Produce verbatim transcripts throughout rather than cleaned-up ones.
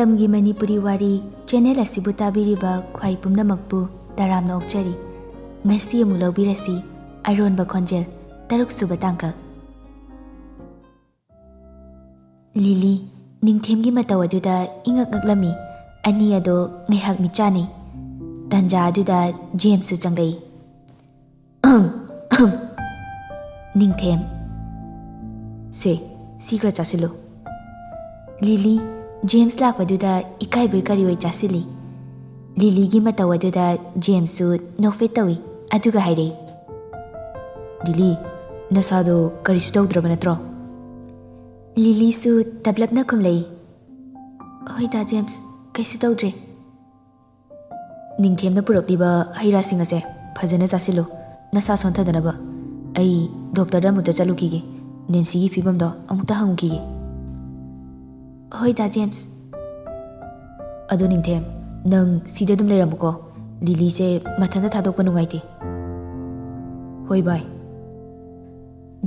ꯃꯇꯝꯒꯤ ꯃꯅꯤꯄꯨꯔꯤ ꯋꯥꯔꯤ ꯆꯦꯅꯦꯜ ꯑꯁꯤꯕꯨ ꯇꯥꯕꯤꯔꯤꯕ ꯈ꯭ꯋꯥꯏ ꯄꯨꯝꯅꯃꯛꯄꯨ ꯇꯔꯥꯝꯅ ꯑꯣꯛꯆꯔꯤ꯫ ꯉꯁꯤ ꯑꯃꯨꯛ ꯂꯧꯕꯤꯔꯁꯤ ꯑꯔꯣꯟꯕ ꯈꯣꯟꯖꯦꯜ, ꯇꯔꯨꯛ ꯁꯨꯕ ꯇꯥꯡꯀꯛ꯫ ꯂꯤꯂꯤ ꯅꯤꯡꯊꯦꯝꯒꯤ ꯃꯇꯧ ꯑꯗꯨꯗ ꯏꯉꯛ ꯉꯛꯂꯝꯃꯤ꯫ ꯑꯅꯤ ꯑꯗꯣ ꯉꯥꯏꯍꯥꯛ ꯃꯤꯠ ꯆꯥꯟꯅꯩ꯫ ꯇꯥꯟꯖꯥ ꯑꯗꯨꯗ ꯖꯦꯝꯁꯁꯨ ꯆꯪꯂꯛꯏ꯫ ꯅꯤꯡꯊꯦꯝ, ꯁꯦ, ꯁꯤ ꯈꯔ ꯆꯥꯁꯤꯜꯂꯨ꯫ ꯂꯤꯂꯤ ꯖꯦꯝꯁ ꯂꯥꯛꯄꯗꯨꯗ ꯏꯀꯥꯏꯕꯣꯏ ꯀꯔꯤꯑꯣꯏ ꯆꯥꯁꯤꯜꯂꯤ꯫ ꯂꯤꯂꯤꯒꯤ ꯃꯇꯧ ꯑꯗꯨꯗ ꯖꯦꯝꯁꯁꯨ ꯅꯣꯛꯐꯦꯠ ꯇꯧꯏ, ꯑꯗꯨꯒ ꯍꯥꯏꯔꯛꯏ, "ꯂꯤꯂꯤ, ꯅꯁꯥꯗꯣ ꯀꯔꯤꯁꯨ ꯇꯧꯗ꯭ꯔꯕ ꯅꯠꯇ꯭ꯔꯣ?" ꯂꯤꯂꯤꯁꯨ ꯇꯞꯂꯞꯅ ꯈꯨꯝꯂꯛꯏ, "ꯍꯣꯏ ꯗꯥ ꯖꯦꯝꯁ, ꯀꯩꯁꯨ ꯇꯧꯗ꯭ꯔꯦ꯫" ꯅꯤꯡꯊꯦꯝꯅ ꯄꯨꯔꯛꯂꯤꯕ ꯍꯩ ꯔꯥꯁꯤꯡ ꯑꯁꯦ ꯐꯖꯅ ꯆꯥꯁꯤꯜꯂꯨ, ꯅꯁꯥ ꯁꯣꯟꯊꯗꯅꯕ꯫ ꯑꯩ ꯗꯣꯛꯇꯔꯗ ꯑꯃꯨꯛꯇ ꯆꯠꯂꯨꯈꯤꯒꯦ, ꯅꯦꯟꯁꯤꯒꯤ ꯐꯤꯕꯝꯗꯣ ꯑꯃꯨꯛꯇ ꯍꯪꯉꯨꯈꯤꯒꯦ꯫ ꯍꯣꯏ ꯗꯥ ꯖꯦꯝꯁ꯫ ꯑꯗꯣ ꯅꯤꯡꯊꯦꯝ, ꯅꯪ ꯁꯤꯗ ꯑꯗꯨꯝ ꯂꯩꯔꯝꯃꯨꯀꯣ, ꯂꯤꯂꯤꯁꯦ ꯃꯊꯟꯇ ꯊꯥꯗꯣꯛꯄ ꯅꯨꯡꯉꯥꯏꯇꯦ꯫ ꯍꯣꯏ ꯚꯥꯏ꯫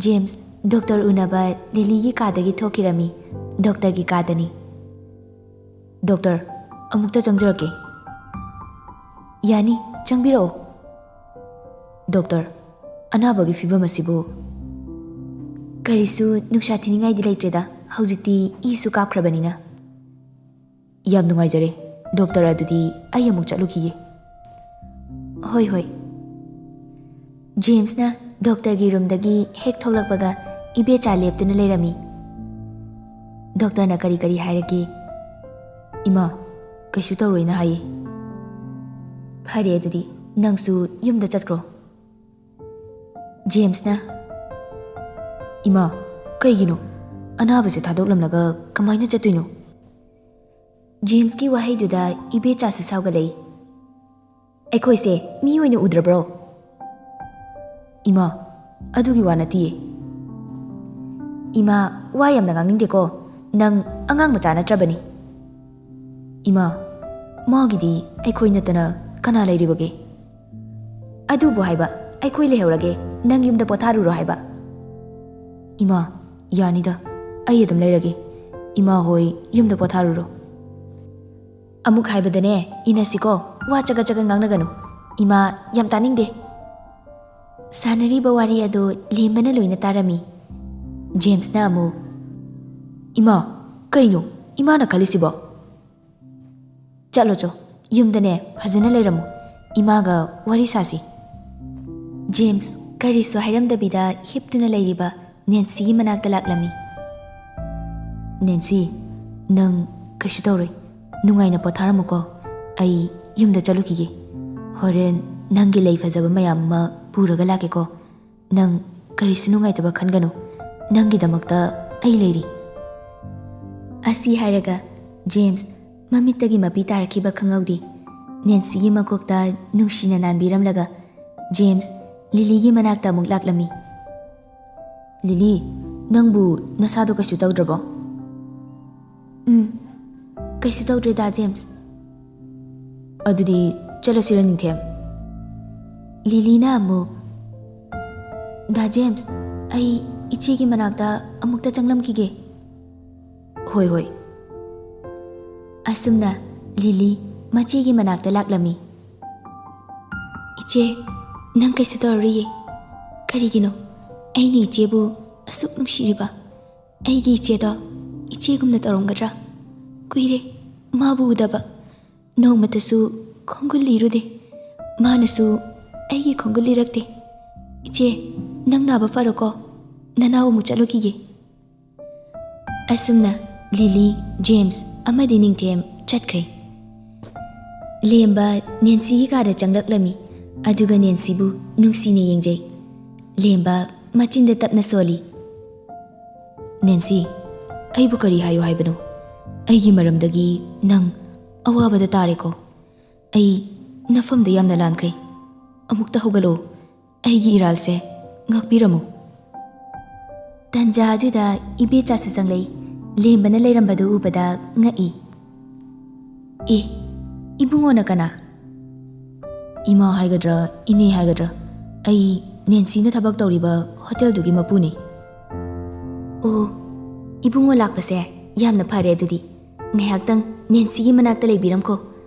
ꯖꯦꯝꯁ ꯗꯣꯛꯇꯔ ꯎꯅꯕ ꯂꯤꯂꯤꯒꯤ ꯀꯥꯗꯒꯤ ꯊꯣꯛꯈꯤꯔꯝꯃꯤ꯫ ꯗꯣꯛꯇꯔꯒꯤ ꯀꯥꯗꯅꯤ꯫ "ꯗꯣꯛꯇꯔ, ꯑꯃꯨꯛꯇ ꯆꯪꯖꯔꯛꯀꯦ꯫" "ꯌꯥꯅꯤ, ꯆꯪꯕꯤꯔꯛꯑꯣ꯫" "ꯗꯣꯛꯇꯔ, ꯑꯅꯥꯕꯒꯤ ꯐꯤꯕꯝ ꯑꯁꯤꯕꯨ?" "ꯀꯔꯤꯁꯨ ꯅꯨꯡꯁꯥ ꯊꯤꯅꯤꯡꯉꯥꯏꯗꯤ ꯂꯩꯇ꯭ꯔꯦꯗ, ꯍꯧꯖꯤꯛꯇꯤ ꯏꯁꯨ ꯀꯥꯞꯈ꯭ꯔꯕꯅꯤꯅ꯫" "ꯌꯥꯝ ꯅꯨꯡꯉꯥꯏꯖꯔꯦ꯫ ꯗꯣꯛꯇꯔ, ꯑꯗꯨꯗꯤ ꯑꯩ ꯑꯃꯨꯛ ꯆꯠꯂꯨꯈꯤꯒꯦ꯫" "ꯍꯣꯏ, ꯍꯣꯏ꯫" ꯖꯦꯝꯁꯅ ꯗꯣꯛꯇꯔꯒꯤ ꯔꯨꯝꯗꯒꯤ ꯍꯦꯛ ꯊꯣꯛꯂꯛꯄꯒ ꯏꯕꯦꯆꯥ ꯂꯦꯞꯇꯨꯅ ꯂꯩꯔꯝꯃꯤ꯫ ꯗꯣꯛꯇꯔꯅ ꯀꯔꯤ ꯀꯔꯤ ꯍꯥꯏꯔꯛꯀꯦ? "ꯏꯃꯥ, ꯀꯩꯁꯨ ꯇꯧꯔꯣꯏꯅ ꯍꯥꯏꯌꯦ꯫" "ꯐꯔꯦ, ꯑꯗꯨꯗꯤ ꯅꯪꯁꯨ ꯌꯨꯝꯗ ꯆꯠꯈ꯭ꯔꯣ꯫" ꯖꯦꯝꯁꯅ, "ꯏꯃꯥ, ꯀꯩꯒꯤꯅꯣ? ꯑꯅꯥꯕꯁꯦ ꯊꯥꯗꯣꯛꯂꯝꯂꯒ ꯀꯃꯥꯏꯅ ꯆꯠꯇꯣꯏꯅꯣ?" ꯖꯦꯝꯁꯀꯤ ꯋꯥꯍꯩꯗꯨꯗ ꯏꯕꯦꯆꯥꯁꯨ ꯁꯥꯎꯒꯠꯂꯛꯏ꯫ "ꯑꯩꯈꯣꯏꯁꯦ ꯃꯤ ꯑꯣꯏꯅ ꯎꯗ꯭ꯔꯕ꯭ꯔꯣ?" "ꯏꯃꯥ, ꯑꯗꯨꯒꯤ ꯋꯥ ꯅꯠꯇꯤꯌꯦ꯫" "ꯏꯃꯥ, ꯋꯥ ꯌꯥꯝꯅ ꯉꯥꯡꯅꯤꯡꯗꯦꯀꯣ꯫ ꯅꯪ ꯑꯉꯥꯡ ꯃꯆꯥ ꯅꯠꯇ꯭ꯔꯕꯅꯤ꯫" "ꯏꯃꯥ, ꯃꯥꯒꯤꯗꯤ ꯑꯩꯈꯣꯏ ꯅꯠꯇꯅ ꯀꯅꯥ ꯂꯩꯔꯤꯕꯒꯦ?" "ꯑꯗꯨꯕꯨ ꯍꯥꯏꯕ, ꯑꯩꯈꯣꯏ ꯂꯩꯍꯧꯔꯒꯦ, ꯅꯪ ꯌꯨꯝꯗ ꯄꯣꯊꯥꯔꯨꯔꯣ ꯍꯥꯏꯕ꯫" "ꯏꯃꯥ, ꯌꯥꯅꯤꯗ, ꯑꯩ ꯑꯗꯨꯝ ꯂꯩꯔꯒꯦ꯫ ꯏꯃꯥ ꯍꯣꯏ ꯌꯨꯝꯗ ꯄꯣꯊꯥꯔꯨꯔꯣ꯫" ꯑꯃꯨꯛ ꯍꯥꯏꯕꯗꯅꯦ, ꯏꯟꯅꯁꯤꯀꯣ, ꯋꯥ ꯆꯒꯠ ꯆꯒꯠ ꯉꯥꯡꯅꯒꯅꯨ꯫ ꯏꯃꯥ ꯌꯥꯝ ꯇꯥꯅꯤꯡꯗꯦ꯫ ꯁꯥꯟꯅꯔꯤꯕ ꯋꯥꯔꯤ ꯑꯗꯨ ꯂꯦꯝꯕꯅ ꯂꯣꯏꯅ ꯇꯥꯔꯝꯃꯤ꯫ ꯖꯦꯝꯁꯅ ꯑꯃꯨꯛ, "ꯏꯃꯥ, ꯀꯩꯅꯣ ꯏꯃꯥꯅ ꯈꯜꯂꯤꯁꯤꯕꯣ? ꯆꯠꯂꯣ ꯆꯣ, ꯌꯨꯝꯗꯅꯦ ꯐꯖꯅ ꯂꯩꯔꯝꯃꯨ, ꯏꯃꯥꯒ ꯋꯥꯔꯤ ꯁꯥꯁꯤ꯫" ꯖꯦꯝꯁ ꯀꯔꯤꯁꯨ ꯍꯥꯏꯔꯝꯗꯕꯤꯗ ꯍꯤꯞꯇꯨꯅ ꯂꯩꯔꯤꯕ ꯅꯦꯟꯁꯤꯒꯤ ꯃꯅꯥꯛꯇ ꯂꯥꯛꯂꯝꯃꯤ꯫ "ꯅꯦꯟꯁꯤ, ꯅꯪ ꯀꯩꯁꯨ ꯇꯧꯔꯣꯏ, ꯅꯨꯡꯉꯥꯏꯅ ꯄꯣꯊꯥꯔꯝꯃꯨꯀꯣ꯫ ꯑꯩ ꯌꯨꯝꯗ ꯆꯠꯂꯨꯈꯤꯒꯦ꯫ ꯍꯣꯔꯦꯟ ꯅꯪꯒꯤ ꯂꯩ ꯐꯖꯕ ꯃꯌꯥꯝ ꯑꯃ ꯄꯨꯔꯒ ꯂꯥꯛꯀꯦꯀꯣ꯫ ꯅꯪ ꯀꯔꯤꯁꯨ ꯅꯨꯡꯉꯥꯏꯇꯕ ꯈꯟꯒꯅꯨ, ꯅꯪꯒꯤꯗꯃꯛꯇ ꯑꯩ ꯂꯩꯔꯤ꯫" ꯑꯁꯤ ꯍꯥꯏꯔꯒ ꯖꯦꯝꯁ ꯃꯃꯤꯠꯇꯒꯤ ꯃꯄꯤ ꯇꯥꯔꯛꯈꯤꯕ ꯈꯪꯍꯧꯗꯦ꯫ ꯅꯦꯟꯁꯤꯒꯤ ꯃꯀꯣꯛꯇ ꯅꯨꯡꯁꯤꯅ ꯅꯥꯟꯕꯤꯔꯝꯂꯒ ꯖꯦꯝꯁ ꯂꯤꯂꯤꯒꯤ ꯃꯅꯥꯛꯇ ꯑꯃꯨꯛ ꯂꯥꯛꯂꯝꯃꯤ꯫ "ꯂꯤꯂꯤ, ꯅꯪꯕꯨ ꯅꯁꯥꯗꯣ ꯀꯩꯁꯨ ꯇꯧꯗ꯭ꯔꯕꯣ?" "ꯎꯝ, ꯀꯩꯁꯨ ꯇꯧꯗ꯭ꯔꯦꯗ, ꯖꯦꯝꯁ꯫" "ꯑꯗꯨꯗꯤ ꯆꯠꯂꯁꯤꯔ, ꯅꯤꯡꯊꯦꯝ?" ꯂꯤꯂꯤꯅ ꯑꯃꯨꯛ, "ꯗꯥ ꯖꯦꯝꯁ, ꯑꯩ ꯏꯆꯦꯒꯤ ꯃꯅꯥꯛꯇ ꯑꯃꯨꯛꯇ ꯆꯪꯂꯝꯈꯤꯒꯦ꯫" "ꯍꯣꯏ, ꯍꯣꯏ꯫" ꯑꯁꯨꯝꯅ ꯂꯤꯂꯤ ꯃꯆꯦꯒꯤ ꯃꯅꯥꯛꯇ ꯂꯥꯛꯂꯝꯃꯤ꯫ "ꯏꯆꯦ, ꯅꯪ ꯀꯩꯁꯨ ꯇꯧꯔꯔꯣꯏꯌꯦ꯫ ꯀꯔꯤꯒꯤꯅꯣ ꯑꯩꯅ ꯏꯆꯦꯕꯨ ꯑꯁꯨꯛ ꯅꯨꯡꯁꯤꯔꯤꯕ? ꯑꯩꯒꯤ ꯏꯆꯦꯗꯣ ꯏꯆꯦꯒꯨꯝꯅ ꯇꯧꯔꯝꯒꯗ꯭ꯔꯥ? ꯀꯨꯏꯔꯦ ꯃꯥꯕꯨ ꯎꯗꯕ꯫ ꯅꯣꯡꯃꯇꯁꯨ ꯈꯣꯡꯒꯨꯜ ꯂꯤꯔꯨꯗꯦ꯫ ꯃꯥꯅꯁꯨ ꯑꯩꯒꯤ ꯈꯣꯡꯒꯨꯜ ꯂꯤꯔꯛꯇꯦ꯫ ꯏꯆꯦ, ꯅꯪ ꯅꯥꯕ ꯐꯔꯣꯀꯣ꯫ ꯅꯅꯥꯎ ꯑꯃꯨꯛ ꯆꯠꯂꯨꯈꯤꯒꯦ꯫" ꯑꯁꯨꯝꯅ ꯂꯤꯂꯤ, ꯖꯦꯝꯁ ꯑꯃꯗꯤ ꯅꯤꯡꯊꯦꯝ ꯆꯠꯈ꯭ꯔꯦ꯫ ꯂꯦꯝꯕ ꯅꯦꯟꯁꯤꯒꯤ ꯀꯥꯗ ꯆꯪꯂꯛꯂꯝꯃꯤ, ꯑꯗꯨꯒ ꯅꯦꯟꯁꯤꯕꯨ ꯅꯨꯡꯁꯤꯅ ꯌꯦꯡꯖꯩ꯫ ꯂꯦꯝꯕ ꯃꯆꯤꯟꯗ ꯇꯞꯅ ꯁꯣꯜꯂꯤ꯫ "ꯅꯦꯟꯁꯤ, ꯑꯩꯕꯨ ꯀꯔꯤ ꯍꯥꯏꯌꯨ ꯍꯥꯏꯕꯅꯣ? ꯑꯩꯒꯤ ꯃꯔꯝꯗꯒꯤ ꯅꯪ ꯑꯋꯥꯕꯗ ꯇꯥꯔꯦꯀꯣ꯫ ꯑꯩ ꯅꯐꯝꯗ ꯌꯥꯝꯅ ꯂꯥꯟꯈ꯭ꯔꯦ꯫ ꯑꯃꯨꯛꯇ ꯍꯧꯒꯠꯂꯛꯑꯣ꯫ ꯑꯩꯒꯤ ꯏꯔꯥꯜꯁꯦ ꯉꯥꯛꯄꯤꯔꯝꯃꯨ꯫" ꯇꯟꯖꯥ ꯑꯗꯨꯗ ꯏꯕꯦꯆꯥꯁꯨ ꯆꯪꯂꯛꯏ꯫ ꯂꯦꯝꯕꯅ ꯂꯩꯔꯝꯕꯗꯨ ꯎꯕꯗ ꯉꯛꯏ꯫ "ꯑꯦ, ꯏꯕꯨꯡꯉꯣꯅ ꯀꯅꯥ?" "ꯏꯃꯥ ꯍꯥꯏꯒꯗ꯭ꯔꯥ, ꯏꯅꯦ ꯍꯥꯏꯒꯗ꯭ꯔꯥ, ꯑꯩ ꯅꯦꯟꯁꯤꯅ ꯊꯕꯛ ꯇꯧꯔꯤꯕ ꯍꯣꯇꯦꯜꯗꯨꯒꯤ ꯃꯄꯨꯅꯤ꯫" "ꯑꯣ, ꯏꯕꯨꯡꯉꯣ ꯂꯥꯛꯄꯁꯦ ꯌꯥꯝꯅ ꯐꯔꯦ ꯑꯗꯨꯗꯤ꯫ ꯉꯥꯏꯍꯥꯛꯇꯪ ꯅꯦꯟꯁꯤꯒꯤ ꯃꯅꯥꯛꯇ ꯂꯩꯕꯤꯔꯝꯈꯣ꯫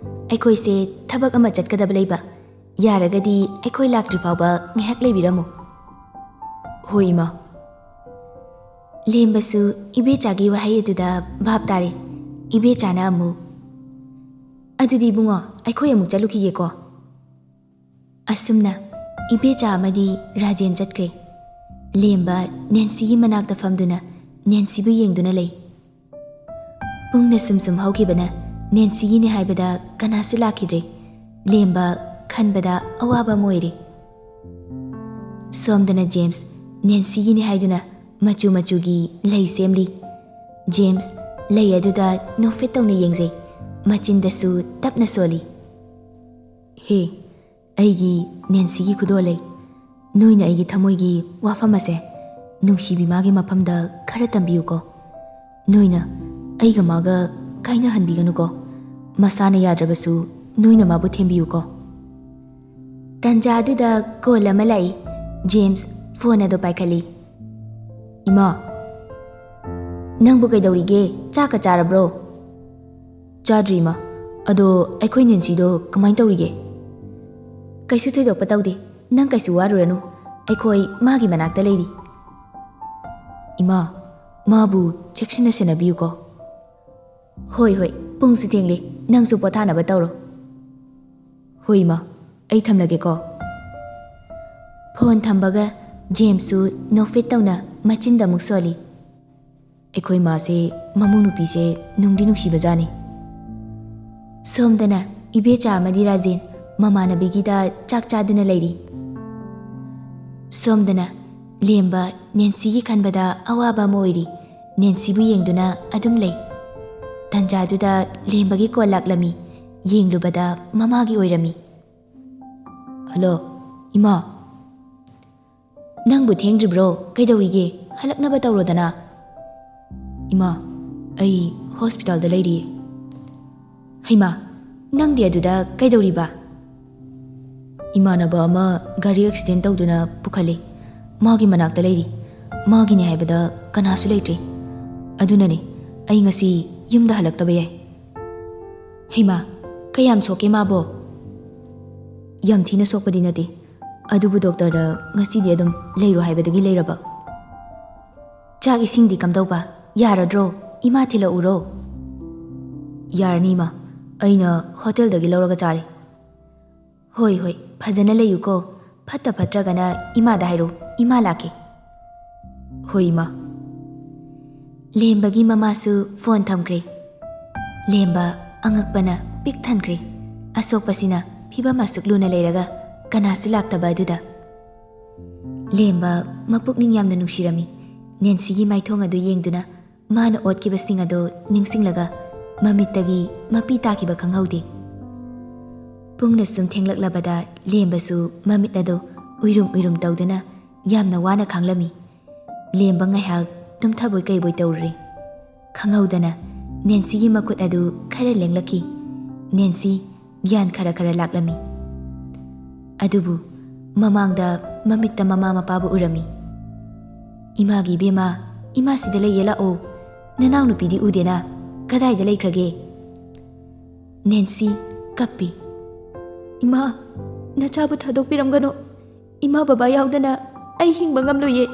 ꯑꯩꯈꯣꯏꯁꯦ ꯊꯕꯛ ꯑꯃ ꯆꯠꯀꯗꯕ ꯂꯩꯕ꯫ ꯌꯥꯔꯒꯗꯤ ꯑꯩꯈꯣꯏ ꯂꯥꯛꯇ꯭ꯔꯤ ꯐꯥꯎꯕ ꯉꯥꯏꯍꯥꯛ ꯂꯩꯕꯤꯔꯝꯃꯨ꯫ ꯍꯣꯏ, ꯏꯃꯥ꯫ ꯂꯦꯝꯕꯁꯨ ꯏꯕꯦꯆꯥꯒꯤ ꯋꯥꯍꯩ ꯑꯗꯨꯗ ꯚꯥꯞ ꯇꯥꯔꯦ꯫ ꯏꯕꯦꯆꯥꯅ ꯑꯃꯨꯛ, "ꯑꯗꯨꯗꯤ ꯏꯕꯨꯡꯉꯣ, ꯑꯩꯈꯣꯏ ꯑꯃꯨꯛ ꯆꯠꯂꯨꯈꯤꯒꯦꯀꯣ꯫" ꯑꯁꯨꯝꯅ ꯏꯕꯦꯆꯥ ꯑꯃꯗꯤ ꯔꯥꯖꯦꯟ ꯆꯠꯈ꯭ꯔꯦ꯫ ꯂꯦꯝꯕ ꯅꯦꯟꯁꯤꯒꯤ ꯃꯅꯥꯛꯇ ꯐꯝꯗꯨꯅ ꯅꯦꯟꯁꯤꯕꯨ ꯌꯦꯡꯗꯨꯅ ꯂꯩ꯫ ꯄꯨꯡꯅ ꯁꯨꯝ ꯁꯨꯝ ꯍꯧꯈꯤꯕꯅ ꯅꯦꯟꯁꯤꯒꯤꯅꯤ ꯍꯥꯏꯕꯗ ꯀꯅꯥꯁꯨ ꯂꯥꯛꯈꯤꯗ꯭ꯔꯦ꯫ ꯂꯦꯝꯕ ꯈꯟꯕꯗ ꯑꯋꯥꯕ ꯑꯃ ꯑꯣꯏꯔꯦ꯫ ꯁꯣꯝꯗꯅ ꯖꯦꯝꯁ ꯅꯦꯟꯁꯤꯒꯤꯅꯤ ꯍꯥꯏꯗꯨꯅ ꯃꯆꯨ ꯃꯆꯨꯒꯤ ꯂꯩ ꯁꯦꯝꯂꯤ꯫ ꯖꯦꯝꯁ ꯂꯩ ꯑꯗꯨꯗ ꯅꯣꯛꯐꯦꯠ ꯇꯧꯅ ꯌꯦꯡꯖꯩ꯫ ꯃꯆꯤꯟꯗꯁꯨ ꯇꯞꯅ ꯁꯣꯜꯂꯤ꯫ "ꯍꯦ, ꯑꯩꯒꯤ ꯅꯦꯟꯁꯤꯒꯤ ꯈꯨꯗꯣꯜ ꯂꯩ꯫ ꯅꯣꯏꯅ ꯑꯩꯒꯤ ꯊꯃꯣꯏꯒꯤ ꯋꯥꯐꯝ ꯑꯁꯦ ꯅꯨꯡꯁꯤꯕꯤ ꯃꯥꯒꯤ ꯃꯐꯝꯗ ꯈꯔ ꯇꯝꯕꯤꯌꯨꯀꯣ꯫ ꯅꯣꯏꯅ ꯑꯩꯒ ꯃꯥꯒ ꯀꯥꯏꯅꯍꯟꯕꯤꯒꯅꯨꯀꯣ꯫ ꯃꯁꯥꯅ ꯌꯥꯗ꯭ꯔꯕꯁꯨ ꯅꯣꯏꯅ ꯃꯥꯕꯨ ꯊꯦꯝꯕꯤꯌꯨꯀꯣ꯫" ꯇꯟꯖꯥꯗꯨꯗ ꯀꯣꯜ ꯑꯃ ꯂꯥꯛꯏ꯫ ꯖꯦꯝꯁ ꯐꯣꯟ ꯑꯗꯨ ꯄꯥꯏꯈꯠꯂꯤ꯫ "ꯏꯃꯥ, ꯅꯪꯕꯨ ꯀꯩꯗꯧꯔꯤꯒꯦ? ꯆꯥꯛꯀ ꯆꯥꯔꯕ꯭ꯔꯣ?" "ꯆꯥꯗ꯭ꯔꯤ, ꯏꯃꯥ꯫ ꯑꯗꯣ ꯑꯩꯈꯣꯏ ꯅꯦꯟꯁꯤꯗꯣ ꯀꯃꯥꯏꯅ ꯇꯧꯔꯤꯒꯦ?" "ꯀꯩꯁꯨ ꯊꯣꯏꯗꯣꯛꯄ ꯇꯧꯗꯦ꯫ ꯅꯪ ꯀꯩꯁꯨ ꯋꯥꯔꯨꯔꯅꯨ꯫ ꯑꯩꯈꯣꯏ ꯃꯥꯒꯤ ꯃꯅꯥꯛꯇ ꯂꯩꯔꯤ꯫" "ꯏꯃꯥ, ꯃꯥꯕꯨ ꯆꯦꯛꯁꯤꯟꯅ ꯁꯦꯟꯅꯕꯤꯌꯨꯀꯣ꯫" "ꯍꯣꯏ, ꯍꯣꯏ, ꯄꯨꯡꯁꯨ ꯊꯦꯡꯂꯦ꯫ ꯅꯪꯁꯨ ꯄꯣꯊꯥꯅꯕ ꯇꯧꯔꯣ꯫" "ꯍꯣꯏ, ꯏꯃꯥ, ꯑꯩ ꯊꯝꯂꯒꯦꯀꯣ꯫" ꯐꯣꯟ ꯊꯝꯕꯒ ꯖꯦꯝꯁꯁꯨ ꯅꯣꯛꯐꯦꯠ ꯇꯧꯅ ꯃꯆꯤꯟꯗ ꯑꯃꯨꯛ ꯁꯣꯜꯂꯤ꯫ ꯑꯩꯈꯣꯏ ꯃꯥꯁꯦ, ꯃꯃꯧ ꯅꯨꯄꯤꯁꯦ ꯅꯨꯡꯗꯤ ꯅꯨꯡꯁꯤꯕꯖꯥꯠꯅꯤ꯫ ꯁꯣꯝꯗꯅ ꯏꯕꯦꯆꯥ ꯑꯃꯗꯤ ꯔꯥꯖꯦꯟ ꯃꯃꯥꯟꯅꯕꯤꯒꯤꯗ ꯆꯥꯛ ꯆꯥꯗꯨꯅ ꯂꯩꯔꯤ꯫ ꯁꯣꯝꯗꯅ ꯂꯦꯝꯕ ꯅꯦꯟꯁꯤꯒꯤ ꯈꯟꯕꯗ ꯑꯋꯥꯕ ꯑꯃ ꯑꯣꯏꯔꯤ꯫ ꯅꯦꯟꯁꯤꯕꯨ ꯌꯦꯡꯗꯨꯅ ꯑꯗꯨꯝ ꯂꯩ꯫ ꯇꯟꯖꯥꯗꯨꯗ ꯂꯦꯝꯕꯒꯤ ꯀꯣꯜ ꯂꯥꯛꯂꯝꯃꯤ꯫ ꯌꯦꯡꯂꯨꯕꯗ ꯃꯃꯥꯒꯤ ꯑꯣꯏꯔꯝꯃꯤ꯫ "ꯍꯜꯂꯣ, ꯏꯃꯥ꯫" "ꯅꯪꯕꯨ ꯊꯦꯡꯗ꯭ꯔꯤꯕ꯭ꯔꯣ? ꯀꯩꯗꯧꯔꯤꯒꯦ? ꯍꯜꯂꯛꯅꯕ ꯇꯧꯔꯣꯗꯅ꯫" "ꯏꯃꯥ, ꯑꯩ ꯍꯣꯁꯄꯤꯇꯥꯜꯗ ꯂꯩꯔꯤꯌꯦ꯫" "ꯍꯩꯃꯥ, ꯅꯪꯗꯤ ꯑꯗꯨꯗ ꯀꯩꯗꯧꯔꯤꯕ?" "ꯏꯃꯥꯟꯅꯕ ꯑꯃ ꯒꯥꯔꯤ ꯑꯦꯛꯁꯤꯗꯦꯟ ꯇꯧꯗꯨꯅ ꯄꯨꯈꯠꯂꯦ꯫ ꯃꯥꯒꯤ ꯃꯅꯥꯛꯇ ꯂꯩꯔꯤ꯫ ꯃꯥꯒꯤꯅꯦ ꯍꯥꯏꯕꯗ ꯀꯅꯥꯁꯨ ꯂꯩꯇ꯭ꯔꯦ꯫ ꯑꯗꯨꯅꯅꯦ ꯑꯩ ꯉꯁꯤ ꯌꯨꯝꯗ ꯍꯜꯂꯛꯇꯕ ꯌꯥꯏ꯫ ꯍꯩꯃꯥ, ꯀꯌꯥꯝ ꯁꯣꯛꯀꯦ ꯃꯥꯕꯣ? ꯌꯥꯝ ꯊꯤꯅ ꯁꯣꯛꯄꯗꯤ ꯅꯠꯇꯦ, ꯑꯗꯨꯕꯨ ꯗꯣꯛꯇꯔꯗ ꯉꯁꯤꯗꯤ ꯑꯗꯨꯝ ꯂꯩꯔꯣ ꯍꯥꯏꯕꯗꯒꯤ ꯂꯩꯔꯕ꯫ ꯆꯥꯛ ꯏꯁꯤꯡꯗꯤ ꯀꯝꯗꯧꯕ? ꯌꯥꯔꯗ꯭ꯔꯣ? ꯏꯃꯥ ꯊꯤꯜꯂꯛꯎꯔꯣ? ꯌꯥꯔꯅꯤ ꯏꯃꯥ, ꯑꯩꯅ ꯍꯣꯇꯦꯜꯗꯒꯤ ꯂꯧꯔꯒ ꯆꯥꯔꯦ꯫ ꯍꯣꯏ ꯍꯣꯏ, ꯐꯖꯅ ꯂꯩꯌꯨꯀꯣ꯫ ꯐꯠꯇ ꯐꯠꯇ꯭ꯔꯒꯅ ꯏꯃꯥꯗ ꯍꯥꯏꯔꯣ, ꯏꯃꯥ ꯂꯥꯛꯀꯦ꯫ ꯍꯣꯏ ꯏꯃꯥ꯫ ꯂꯦꯝꯕꯒꯤ ꯃꯃꯥꯁꯨ ꯐꯣꯟ ꯊꯝꯈ꯭ꯔꯦ꯫ ꯂꯦꯝꯕ ꯑꯉꯛꯄꯅ ꯄꯤꯛ ꯊꯟꯈ꯭ꯔꯦ꯫ ꯑꯁꯣꯛꯄꯁꯤꯅ ꯐꯤꯕꯝ ꯑꯁꯨꯛ ꯂꯨꯅ ꯂꯩꯔꯒ ꯀꯅꯥꯁꯨ ꯂꯥꯛꯇꯕ ꯑꯗꯨꯗ꯫ ꯂꯦꯝꯕ ꯃꯄꯨꯛꯅꯤꯡ ꯌꯥꯝꯅ ꯅꯨꯡꯁꯤꯔꯝꯃꯤ꯫ ꯅꯦꯟꯁꯤꯒꯤ ꯃꯥꯏꯊꯣꯡ ꯑꯗꯨ ꯌꯦꯡꯗꯨꯅ ꯃꯥꯅ ꯑꯣꯠꯈꯤꯕꯁꯤꯡ ꯑꯗꯨ ꯅꯤꯡꯁꯤꯡꯂꯒ ꯃꯃꯤꯠꯇꯒꯤ ꯃꯄꯤ ꯇꯥꯈꯤꯕ ꯈꯪꯍꯧꯗꯦ꯫ ꯄꯨꯡꯅ ꯁꯨꯝ ꯊꯦꯡꯂꯛꯂꯕꯗ ꯂꯦꯝꯕꯁꯨ ꯃꯃꯤꯠ ꯑꯗꯨ ꯎꯏꯔꯨꯝ ꯎꯏꯔꯨꯝ ꯇꯧꯗꯨꯅ ꯌꯥꯝꯅ ꯋꯥꯅ ꯈꯥꯡꯂꯝꯃꯤ꯫ ꯂꯦꯝꯕ ꯉꯥꯏꯍꯥꯛ ꯇꯨꯝꯊꯕꯣꯏ ꯀꯩꯕꯣꯏ ꯇꯧꯔꯨꯔꯦ꯫ ꯈꯪꯍꯧꯗꯅ ꯅꯦꯟꯁꯤꯒꯤ ꯃꯈꯨꯠ ꯑꯗꯨ ꯈꯔ ꯂꯦꯡꯂꯛꯈꯤ꯫ ꯅꯦꯟꯁꯤ ꯒ꯭ꯌꯥꯟ ꯈꯔ ꯈꯔ ꯂꯥꯛꯂꯝꯃꯤ꯫ ꯑꯗꯨꯕꯨ ꯃꯃꯥꯡꯗ ꯃꯃꯤꯠꯇ ꯃꯃꯥ ꯃꯄꯥꯕꯨ ꯎꯔꯝꯃꯤ꯫ "ꯏꯃꯥꯒꯤ ꯏꯕꯦꯝꯃ, ꯏꯃꯥꯁꯤꯗ ꯂꯩꯌꯦ, ꯂꯥꯛꯑꯣ꯫ ꯅꯅꯥꯎꯅꯨꯄꯤꯗꯤ ꯎꯗꯦꯅ, ꯀꯗꯥꯏꯗ ꯂꯩꯈ꯭ꯔꯒꯦ?" ꯅꯦꯟꯁꯤ ꯀꯞꯄꯤ꯫ "ꯏꯃꯥ, ꯅꯆꯥꯕꯨ ꯊꯥꯗꯣꯛꯄꯤꯔꯝꯒꯅꯨ꯫ ꯏꯃꯥ ꯕꯕꯥ ꯌꯥꯎꯗꯅ ꯑꯩ ꯍꯤꯡꯕ ꯉꯝꯂꯣꯏꯌꯦ꯫"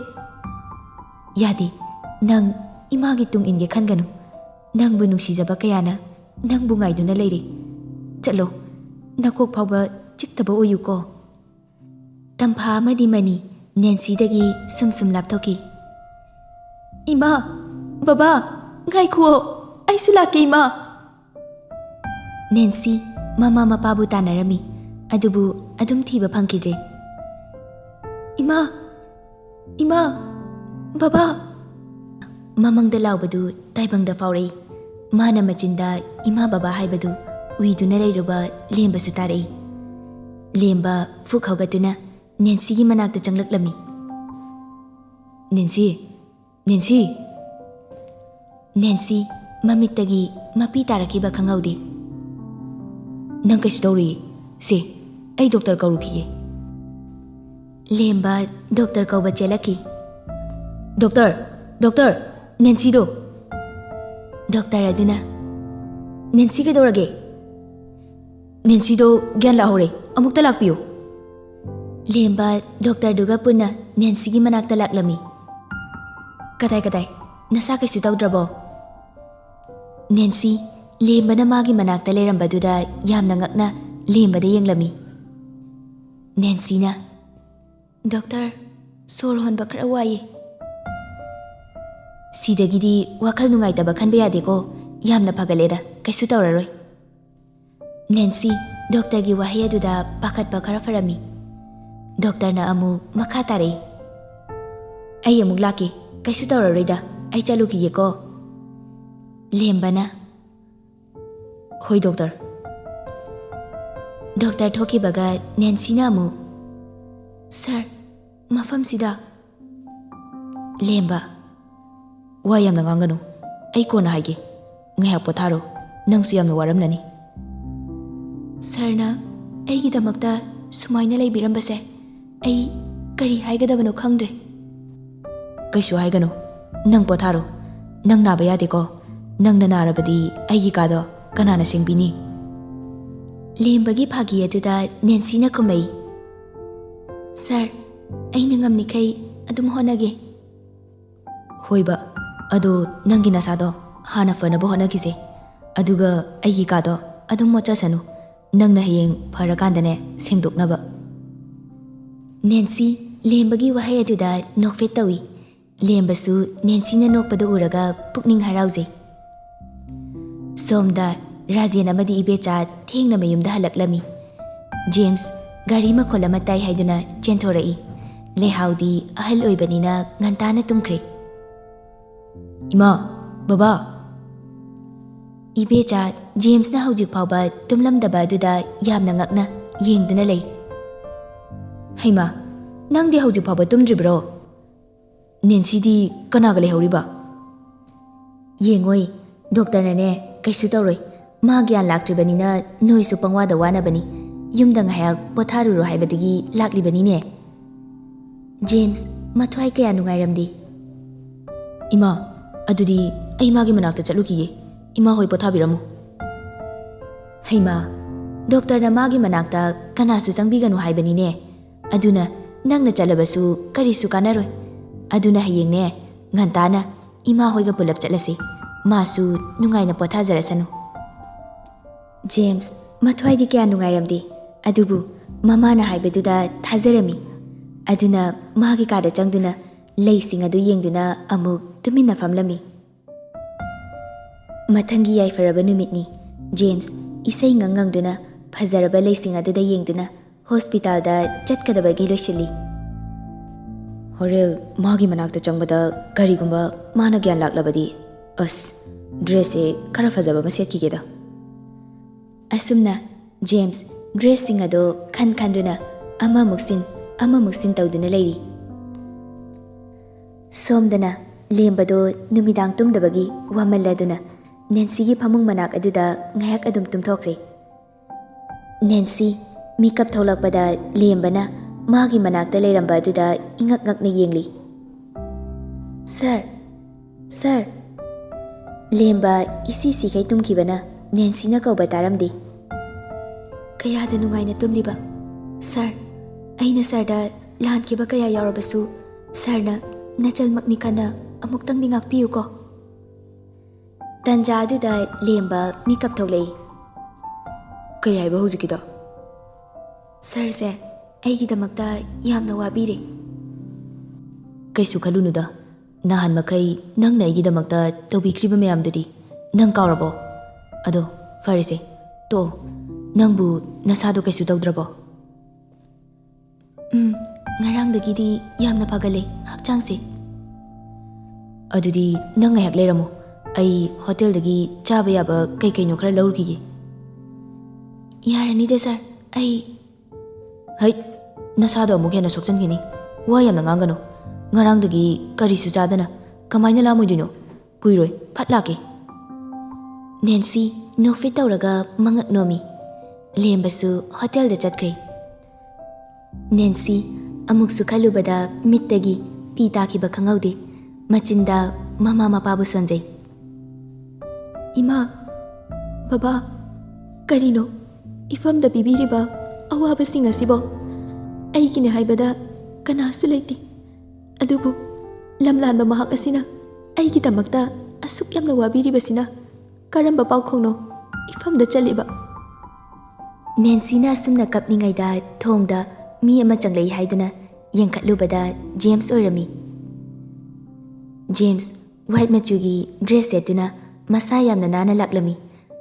"ꯌꯥꯗꯦ, ꯅꯪ ꯏꯃꯥꯒꯤ ꯇꯨꯡ ꯏꯟꯒꯦ ꯈꯟꯒꯅꯨ꯫ ꯅꯪꯕꯨ ꯅꯨꯡꯁꯤꯖꯕ ꯀꯌꯥꯅ ꯅꯪꯕꯨ ꯉꯥꯏꯗꯨꯅ ꯂꯩꯔꯦ꯫ ꯆꯠꯂꯣ, ꯅꯀꯣꯛ ꯐꯥꯎꯕ ꯆꯤꯛꯇꯕ ꯑꯣꯏꯌꯨꯀꯣ꯫" ꯇꯝꯐꯥ ꯑꯃꯗꯤ ꯃꯅꯤ ꯅꯦꯟꯁꯤꯗꯒꯤ ꯁꯨꯝ ꯁꯨꯝ ꯂꯥꯞꯊꯣꯛꯈꯤ꯫ "ꯏꯃꯥ, ꯕꯕꯥ, ꯉꯥꯏꯈꯨꯑꯣ, ꯑꯩꯁꯨ ꯂꯥꯛꯀꯦ ꯏꯃꯥ꯫" ꯅꯦꯟꯁꯤ ꯃꯃꯥ ꯃꯄꯥꯕꯨ ꯇꯥꯟꯅꯔꯝꯃꯤ, ꯑꯗꯨꯕꯨ ꯑꯗꯨꯝ ꯊꯤꯕ ꯐꯪꯈꯤꯗ꯭ꯔꯦ꯫ "ꯏꯃꯥ, ꯏꯃꯥ, ꯕꯕꯥ!" ꯃꯃꯪꯗ ꯂꯥꯎꯕꯗꯨ ꯇꯥꯏꯕꯪꯗ ꯐꯥꯎꯔꯛꯏ꯫ ꯃꯥꯅ ꯃꯆꯤꯟꯗ "ꯏꯃꯥ, ꯕꯕꯥ" ꯍꯥꯏꯕꯗꯨ ꯎꯏꯗꯨꯅ ꯂꯩꯔꯨꯕ ꯂꯦꯝꯕꯁꯨ ꯇꯥꯔꯛꯏ꯫ ꯂꯦꯝꯕ ꯐꯨꯛ ꯍꯧꯒꯠꯇꯨꯅ ꯅꯦꯟꯁꯤꯒꯤ ꯃꯅꯥꯛꯇ ꯆꯪꯂꯛꯂꯝꯃꯤ꯫ "ꯅꯦꯟꯁꯤ, ꯅꯦꯟꯁꯤ!" ꯅꯦꯟꯁꯤ ꯃꯃꯤꯠꯇꯒꯤ ꯃꯄꯤ ꯇꯥꯔꯛꯈꯤꯕ ꯈꯪꯍꯧꯗꯦ꯫ "ꯅꯪ ꯀꯩꯁꯨ ꯇꯧꯔꯣꯏꯌꯦ꯫ ꯁꯦ, ꯑꯩ ꯗꯣꯛꯇꯔ ꯀꯧꯔꯨꯈꯤꯒꯦ꯫" ꯂꯦꯝꯕ ꯗꯣꯛꯇꯔ ꯀꯧꯕ ꯆꯦꯜꯂꯛꯈꯤ꯫ "ꯗꯣꯛꯇꯔ, ꯗꯣꯛꯇꯔ, ꯅꯦꯟꯁꯤꯗꯣ!" ꯗꯣꯛꯇꯔ ꯑꯗꯨꯅ, "ꯅꯦꯟꯁꯤ ꯀꯩꯗꯧꯔꯒꯦ?" "ꯅꯦꯟꯁꯤꯗꯣ ꯒ꯭ꯌꯥꯟ ꯂꯥꯛꯍꯧꯔꯦ, ꯑꯃꯨꯛꯇ ꯂꯥꯛꯄꯤꯌꯨ꯫" ꯂꯦꯝꯕ ꯗꯣꯛꯇꯔꯗꯨꯒ ꯄꯨꯟꯅ ꯅꯦꯟꯁꯤꯒꯤ ꯃꯅꯥꯛꯇ ꯂꯥꯛꯂꯝꯃꯤ꯫ "ꯀꯗꯥꯏ ꯀꯗꯥꯏ, ꯅꯁꯥ ꯀꯩꯁꯨ ꯇꯧꯗ꯭ꯔꯕꯣ?" ꯅꯦꯟꯁꯤ, ꯂꯦꯝꯕꯅ ꯃꯥꯒꯤ ꯃꯅꯥꯛꯇ ꯂꯩꯔꯝꯕꯗꯨꯗ ꯌꯥꯝꯅ ꯉꯛꯅ ꯂꯦꯝꯕꯗ ꯌꯦꯡꯂꯝꯃꯤ꯫ ꯅꯦꯟꯁꯤꯅ, "ꯗꯣꯛꯇꯔ, ꯁꯣꯔ ꯍꯣꯟꯕ ꯈꯔ ꯋꯥꯏꯌꯦ꯫" "ꯁꯤꯗꯒꯤꯗꯤ ꯋꯥꯈꯜ ꯅꯨꯡꯉꯥꯏꯇꯕ ꯈꯟꯕ ꯌꯥꯗꯦꯀꯣ, ꯌꯥꯝꯅ ꯐꯒꯠꯂꯦꯗ, ꯀꯩꯁꯨ ꯇꯧꯔꯔꯣꯏ꯫" ꯅꯦꯟꯁꯤ ꯗꯣꯛꯇꯔꯒꯤ ꯋꯥꯍꯩ ꯑꯗꯨꯗ ꯄꯥꯈꯠꯄ ꯈꯔ ꯐꯔꯝꯃꯤ꯫ ꯗꯣꯛꯇꯔꯅ ꯑꯃꯨꯛ ꯃꯈꯥ ꯇꯥꯔꯛꯏ, "ꯑꯩ ꯑꯃꯨꯛ ꯂꯥꯛꯀꯦ, ꯀꯩꯁꯨ ꯇꯧꯔꯔꯣꯏꯗ, ꯑꯩ ꯆꯠꯂꯨꯈꯤꯒꯦꯀꯣ꯫" ꯂꯦꯝꯕꯅ, "ꯍꯣꯏ ꯗꯣꯛꯇꯔ꯫" ꯗꯣꯛꯇꯔ ꯊꯣꯛꯈꯤꯕꯒ ꯅꯦꯟꯁꯤꯅ ꯑꯃꯨꯛ, "ꯁꯥꯔ, ꯃꯐꯝꯁꯤꯗ꯫" ꯂꯦꯝꯕ, "ꯋꯥ ꯌꯥꯝꯅ ꯉꯥꯡꯒꯅꯨ, ꯑꯩ ꯀꯣꯟꯅ ꯍꯥꯏꯒꯦ꯫ ꯉꯥꯏꯍꯥꯛ ꯄꯣꯊꯥꯔꯣ, ꯅꯪꯁꯨ ꯌꯥꯝꯅ ꯋꯥꯔꯝꯂꯅꯤ꯫" "ꯁꯥꯔꯅ ꯑꯩꯒꯤꯗꯃꯛꯇ ꯁꯨꯃꯥꯏꯅ ꯂꯩꯕꯤꯔꯝꯕꯁꯦ ꯑꯩ ꯀꯔꯤ ꯍꯥꯏꯒꯗꯕꯅꯣ ꯈꯪꯗ꯭ꯔꯦ꯫" "ꯀꯩꯁꯨ ꯍꯥꯏꯒꯅꯨ, ꯅꯪ ꯄꯣꯊꯥꯔꯣ꯫ ꯅꯪ ꯅꯥꯕ ꯌꯥꯗꯦꯀꯣ꯫ ꯅꯪꯅ ꯅꯥꯔꯕꯗꯤ ꯑꯩꯒꯤ ꯀꯥꯗꯣ ꯀꯅꯥꯅ ꯁꯦꯡꯕꯤꯅꯤ?" ꯂꯦꯝꯕꯒꯤ ꯐꯥꯒꯤ ꯑꯗꯨꯗ ꯅꯦꯟꯁꯤꯅ ꯈꯨꯝꯃꯛꯏ, "ꯁꯥꯔ, ꯑꯩꯅ ꯉꯝꯂꯤꯈꯩ ꯑꯗꯨꯝ ꯍꯣꯠꯅꯒꯦ꯫" "ꯍꯣꯏꯕ, ꯑꯗꯣ ꯅꯪꯒꯤ ꯅꯁꯥꯗꯣ ꯍꯥꯟꯅ ꯐꯅꯕ ꯍꯣꯠꯅꯈꯤꯁꯦ꯫ ꯑꯗꯨꯒ ꯑꯩꯒꯤ ꯀꯥꯗꯣ ꯑꯗꯨꯝ ꯃꯣꯠꯆꯁꯅꯨ꯫ ꯅꯪꯅ ꯍꯌꯦꯡ ꯐꯔꯀꯥꯟꯗꯅꯦ ꯁꯦꯡꯗꯣꯛꯅꯕ꯫" ꯅꯦꯟꯁꯤ ꯂꯦꯝꯕꯒꯤ ꯋꯥꯍꯩ ꯑꯗꯨꯗ ꯅꯣꯛꯐꯦꯠ ꯇꯧꯏ꯫ ꯂꯦꯝꯕꯁꯨ ꯅꯦꯟꯁꯤꯅ ꯅꯣꯛꯄꯗꯨ ꯎꯔꯒ ꯄꯨꯛꯅꯤꯡ ꯍꯔꯥꯎꯖꯩ꯫ ꯁꯣꯝꯗ ꯔꯥꯖꯦꯟ ꯑꯃꯗꯤ ꯏꯕꯦꯆꯥ ꯊꯦꯡꯅ ꯃꯌꯨꯝꯗ ꯍꯜꯂꯛꯂꯝꯃꯤ꯫ ꯖꯦꯝꯁ ꯒꯥꯔꯤ ꯃꯈꯣꯜ ꯑꯃ ꯇꯥꯏ ꯍꯥꯏꯗꯨꯅ ꯆꯦꯟꯊꯣꯔꯛꯏ꯫ ꯂꯩꯍꯥꯎꯗꯤ ꯑꯍꯜ ꯑꯣꯏꯕꯅꯤꯅ ꯉꯟꯇꯥꯅ ꯇꯨꯝꯈ꯭ꯔꯦ꯫ "ꯏꯃꯥ, ꯕꯕꯥ!" ꯏꯕꯦꯆꯥ ꯖꯦꯝꯁꯅ ꯍꯧꯖꯤꯛ ꯐꯥꯎꯕ ꯇꯨꯝꯂꯝꯗꯕ ꯑꯗꯨꯗ ꯌꯥꯝꯅ ꯉꯛꯅ ꯌꯦꯡꯗꯨꯅ ꯂꯩ꯫ "ꯍꯩꯃꯥ, ꯅꯪꯗꯤ ꯍꯧꯖꯤꯛ ꯐꯥꯎꯕ ꯇꯨꯝꯗ꯭ꯔꯤꯕ꯭ꯔꯣ? ꯅꯦꯟꯁꯤꯗꯤ ꯀꯅꯥꯒ ꯂꯩꯍꯧꯔꯤꯕ?" "ꯌꯦꯡꯉꯣꯏ, ꯗꯣꯛꯇꯔꯅꯅꯦ ꯀꯩꯁꯨ ꯇꯧꯔꯣꯏ꯫ ꯃꯥ ꯒ꯭ꯌꯥꯟ ꯂꯥꯛꯇ꯭ꯔꯤꯕꯅꯤꯅ ꯅꯣꯏꯁꯨ ꯄꯪꯋꯥꯗ ꯋꯥꯅꯕꯅꯤ꯫ ꯌꯨꯝꯗ ꯉꯥꯏꯍꯥꯛ ꯄꯣꯊꯥꯔꯨꯔꯣ ꯍꯥꯏꯕꯗꯒꯤ ꯂꯥꯛꯂꯤꯕꯅꯤꯅꯦ꯫" ꯖꯦꯝꯁ ꯃꯊ꯭ꯋꯥꯏ ꯀꯌꯥ ꯅꯨꯡꯉꯥꯏꯔꯝꯗꯦ꯫ "ꯏꯃꯥ, ꯑꯗꯨꯗꯤ ꯑꯩ ꯃꯥꯒꯤ ꯃꯅꯥꯛꯇ ꯆꯠꯂꯨꯈꯤꯒꯦ꯫ ꯏꯃꯥ ꯍꯣꯏ ꯄꯣꯊꯥꯕꯤꯔꯝꯃꯨ꯫ ꯍꯩꯃꯥ, ꯗꯣꯛꯇꯔꯅ ꯃꯥꯒꯤ ꯃꯅꯥꯛꯇ ꯀꯅꯥꯁꯨ ꯆꯪꯕꯤꯒꯅꯨ ꯍꯥꯏꯕꯅꯤꯅꯦ꯫ ꯑꯗꯨꯅ ꯅꯪꯅ ꯆꯠꯂꯕꯁꯨ ꯀꯔꯤꯁꯨ ꯀꯥꯟꯅꯔꯣꯏ꯫ ꯑꯗꯨꯅ ꯍꯌꯦꯡꯅꯦ, ꯉꯟꯇꯥꯅ ꯏꯃꯥ ꯍꯣꯏꯒ ꯄꯨꯂꯞ ꯆꯠꯂꯁꯤ꯫ ꯃꯥꯁꯨ ꯅꯨꯡꯉꯥꯏꯅ ꯄꯣꯊꯥꯖꯔꯁꯅꯨ꯫ ꯖꯦꯝꯁ ꯃꯊ꯭ꯋꯥꯏꯗꯤ ꯀꯌꯥ ꯅꯨꯡꯉꯥꯏꯔꯝꯗꯦ, ꯑꯗꯨꯕꯨ ꯃꯃꯥꯅ ꯍꯥꯏꯕꯗꯨꯗ ꯊꯥꯖꯔꯝꯃꯤ꯫ ꯑꯗꯨꯅ ꯃꯥꯒꯤ ꯀꯥꯗ ꯆꯪꯗꯨꯅ ꯂꯩꯁꯤꯡ ꯑꯗꯨ ꯌꯦꯡꯗꯨꯅ ꯑꯃꯨꯛ ꯇꯨꯃꯤꯟꯅ ꯐꯝꯂꯝꯃꯤ꯫ ꯃꯊꯪꯒꯤ ꯌꯥꯏꯐꯔꯕ ꯅꯨꯃꯤꯠꯅꯤ꯫ ꯖꯦꯝꯁ ꯏꯁꯩ ꯉꯪ ꯉꯪꯗꯨꯅ ꯐꯖꯔꯕ ꯂꯩꯁꯤꯡ ꯑꯗꯨꯗ ꯌꯦꯡꯗꯨꯅ ꯍꯣꯁꯄꯤꯇꯥꯜꯗ ꯆꯠꯀꯗꯕꯒꯤ ꯂꯣꯏꯁꯤꯜꯂꯤ꯫ ꯍꯣꯔꯦꯟ ꯃꯥꯒꯤ ꯃꯅꯥꯛꯇ ꯆꯪꯕꯗ ꯀꯔꯤꯒꯨꯝꯕ ꯃꯥꯅ ꯒ꯭ꯌꯥꯟ ꯂꯥꯛꯂꯕꯗꯤ? ꯑꯁ, ꯗ꯭ꯔꯦꯁꯁꯦ ꯈꯔ ꯐꯖꯕ ꯑꯃ ꯁꯦꯠꯈꯤꯒꯦꯗ꯫ ꯑꯁꯨꯝꯅ ꯖꯦꯝꯁ ꯗ꯭ꯔꯦꯁꯁꯤꯡ ꯑꯗꯨ ꯈꯟ ꯈꯟꯗꯨꯅ ꯑꯃꯃꯨꯛ ꯁꯤꯟ, ꯑꯃꯃꯨꯛ ꯁꯤꯟ ꯇꯧꯗꯨꯅ ꯂꯩꯔꯤ꯫ ꯁꯣꯝꯗꯅ ꯂꯦꯝꯕꯗꯣ ꯅꯨꯃꯤꯗꯥꯡ ꯇꯨꯝꯗꯕꯒꯤ ꯋꯥꯃꯜꯂꯗꯨꯅ ꯅꯦꯟꯁꯤꯒꯤ ꯐꯃꯨꯡ ꯃꯅꯥꯛ ꯑꯗꯨꯗ ꯉꯥꯏꯍꯥꯛ ꯑꯗꯨꯝ ꯇꯨꯝꯊꯣꯛꯈ꯭ꯔꯦ꯫ ꯅꯦꯟꯁꯤ ꯃꯤꯀꯞ ꯊꯣꯛꯂꯛꯄꯗ ꯂꯦꯝꯕꯅ ꯃꯥꯒꯤ ꯃꯅꯥꯛꯇ ꯂꯩꯔꯝꯕ ꯑꯗꯨꯗ ꯏꯉꯛ ꯉꯛꯅ ꯌꯦꯡꯂꯤ꯫ "ꯁꯥꯔ, ꯁꯥꯔ!" ꯂꯦꯝꯕ ꯏꯁꯤ ꯁꯤꯈꯩ ꯇꯨꯝꯈꯤꯕꯅ ꯅꯦꯟꯁꯤꯅ ꯀꯧꯕ ꯇꯥꯔꯝꯗꯦ꯫ "ꯀꯌꯥꯗ ꯅꯨꯡꯉꯥꯏꯅ ꯇꯨꯝꯂꯤꯕ, ꯁꯥꯔ꯫ ꯑꯩꯅ ꯁꯥꯔꯗ ꯂꯥꯟꯈꯤꯕ ꯀꯌꯥ ꯌꯥꯎꯔꯕꯁꯨ, ꯁꯥꯔꯅ ꯅꯆꯜꯃꯛꯅꯤ ꯈꯟꯅ ꯑꯃꯨꯛꯇꯪꯗꯤ ꯉꯥꯛꯄꯤꯌꯨꯀꯣ꯫" ꯇꯟꯖꯥ ꯑꯗꯨꯗ ꯂꯦꯝꯕ ꯃꯤꯀꯞ ꯊꯣꯛꯂꯛꯏ꯫ "ꯀꯩ ꯍꯥꯏꯕ ꯍꯧꯖꯤꯛꯀꯤꯗꯣ?" "ꯁꯥꯔꯁꯦ ꯑꯩꯒꯤꯗꯃꯛꯇ ꯌꯥꯝꯅ ꯋꯥꯕꯤꯔꯦ꯫" "ꯀꯩꯁꯨ ꯈꯜꯂꯨꯅꯨꯗ, ꯅꯍꯥꯟ ꯃꯈꯩ ꯅꯪꯅ ꯑꯩꯒꯤꯗꯃꯛꯇ ꯇꯧꯕꯤꯈ꯭ꯔꯤꯕ ꯃꯌꯥꯝꯗꯨꯗꯤ ꯅꯪ ꯀꯥꯎꯔꯕꯣ? ꯑꯗꯣ ꯐꯔꯦꯁꯦ, ꯇꯣꯛꯑꯣ꯫ ꯅꯪꯕꯨ ꯅꯁꯥꯗꯣ ꯀꯩꯁꯨ ꯇꯧꯗ꯭ꯔꯕꯣ?" "ꯎꯝ, ꯉꯔꯥꯡꯗꯒꯤꯗꯤ ꯌꯥꯝꯅ ꯐꯒꯠꯂꯦ ꯍꯛꯆꯥꯡꯁꯦ꯫" "ꯑꯗꯨꯗꯤ ꯅꯪ ꯉꯥꯏꯍꯥꯛ ꯂꯩꯔꯝꯃꯨ, ꯑꯩ ꯍꯣꯇꯦꯜꯗꯒꯤ ꯆꯥꯕ ꯌꯥꯕ ꯀꯩ ꯀꯩꯅꯣ ꯈꯔ ꯂꯧꯔꯨꯈꯤꯒꯦ꯫" "ꯌꯥꯔꯅꯤꯗ ꯁꯥꯔ, ꯑꯩ..." "ꯍꯩꯠ, ꯅꯁꯥꯗꯣ ꯑꯃꯨꯛ ꯍꯦꯟꯅ ꯁꯣꯛꯆꯟꯈꯤꯅꯤ꯫ ꯋꯥ ꯌꯥꯝꯅ ꯉꯥꯡꯒꯅꯨ꯫ ꯉꯔꯥꯡꯗꯒꯤ ꯀꯔꯤꯁꯨ ꯆꯥꯗꯅ ꯀꯃꯥꯏꯅ ꯂꯥꯝꯃꯣꯏꯗꯣꯏꯅꯣ? ꯀꯨꯏꯔꯣꯏ, ꯐꯠ ꯂꯥꯛꯀꯦ꯫" ꯅꯦꯟꯁꯤ ꯅꯣꯛꯐꯦꯠ ꯇꯧꯔꯒ ꯃꯉꯛ ꯅꯣꯝꯃꯤ꯫ ꯂꯦꯝꯕꯁꯨ ꯍꯣꯇꯦꯜꯗ ꯆꯠꯈ꯭ꯔꯦ꯫ ꯅꯦꯟꯁꯤ ꯑꯃꯨꯛꯁꯨ ꯈꯜꯂꯨꯕꯗ ꯃꯤꯠꯇꯒꯤ ꯄꯤ ꯇꯥꯈꯤꯕ ꯈꯪꯍꯧꯗꯦ꯫ ꯃꯆꯤꯟꯗ ꯃꯃꯥ ꯃꯄꯥꯕꯨ ꯁꯣꯟꯖꯩ꯫ "ꯏꯃꯥ, ꯕꯕꯥ, ꯀꯔꯤꯅꯣ ꯏꯐꯝꯗ ꯄꯤꯕꯤꯔꯤꯕ ꯑꯋꯥꯕꯁꯤꯡ ꯑꯁꯤꯕꯣ? ꯑꯩꯒꯤꯅꯦ ꯍꯥꯏꯕꯗ ꯀꯅꯥꯁꯨ ꯂꯩꯇꯦ꯫ ꯑꯗꯨꯕꯨ ꯂꯝꯂꯥꯟꯕ ꯃꯍꯥꯛ ꯑꯁꯤꯅ ꯑꯩꯒꯤꯗꯃꯛꯇ ꯑꯁꯨꯛ ꯌꯥꯝꯅ ꯋꯥꯕꯤꯔꯤꯕꯁꯤꯅ ꯀꯔꯝꯕ ꯄꯥꯎꯈꯣꯡꯅꯣ ꯏꯐꯝꯗ ꯆꯠꯂꯤꯕ?" ꯅꯦꯟꯁꯤꯅ ꯑꯁꯨꯝꯅ ꯀꯞꯂꯤꯉꯩꯗ ꯊꯣꯡꯗ ꯃꯤ ꯑꯃ ꯆꯪꯂꯛꯏ ꯍꯥꯏꯗꯨꯅ ꯌꯦꯡꯈꯠꯂꯨꯕꯗ ꯖꯦꯝꯁ ꯑꯣꯏꯔꯝꯃꯤ꯫ ꯖꯦꯝꯁ ꯋꯥꯏꯠ ꯃꯆꯨꯒꯤ ꯗ꯭ꯔꯦꯁ ꯁꯦꯠꯇꯨꯅ ꯃꯁꯥ ꯌꯥꯝꯅ ꯅꯥꯟꯅ ꯂꯥꯛꯂꯝꯃꯤ꯫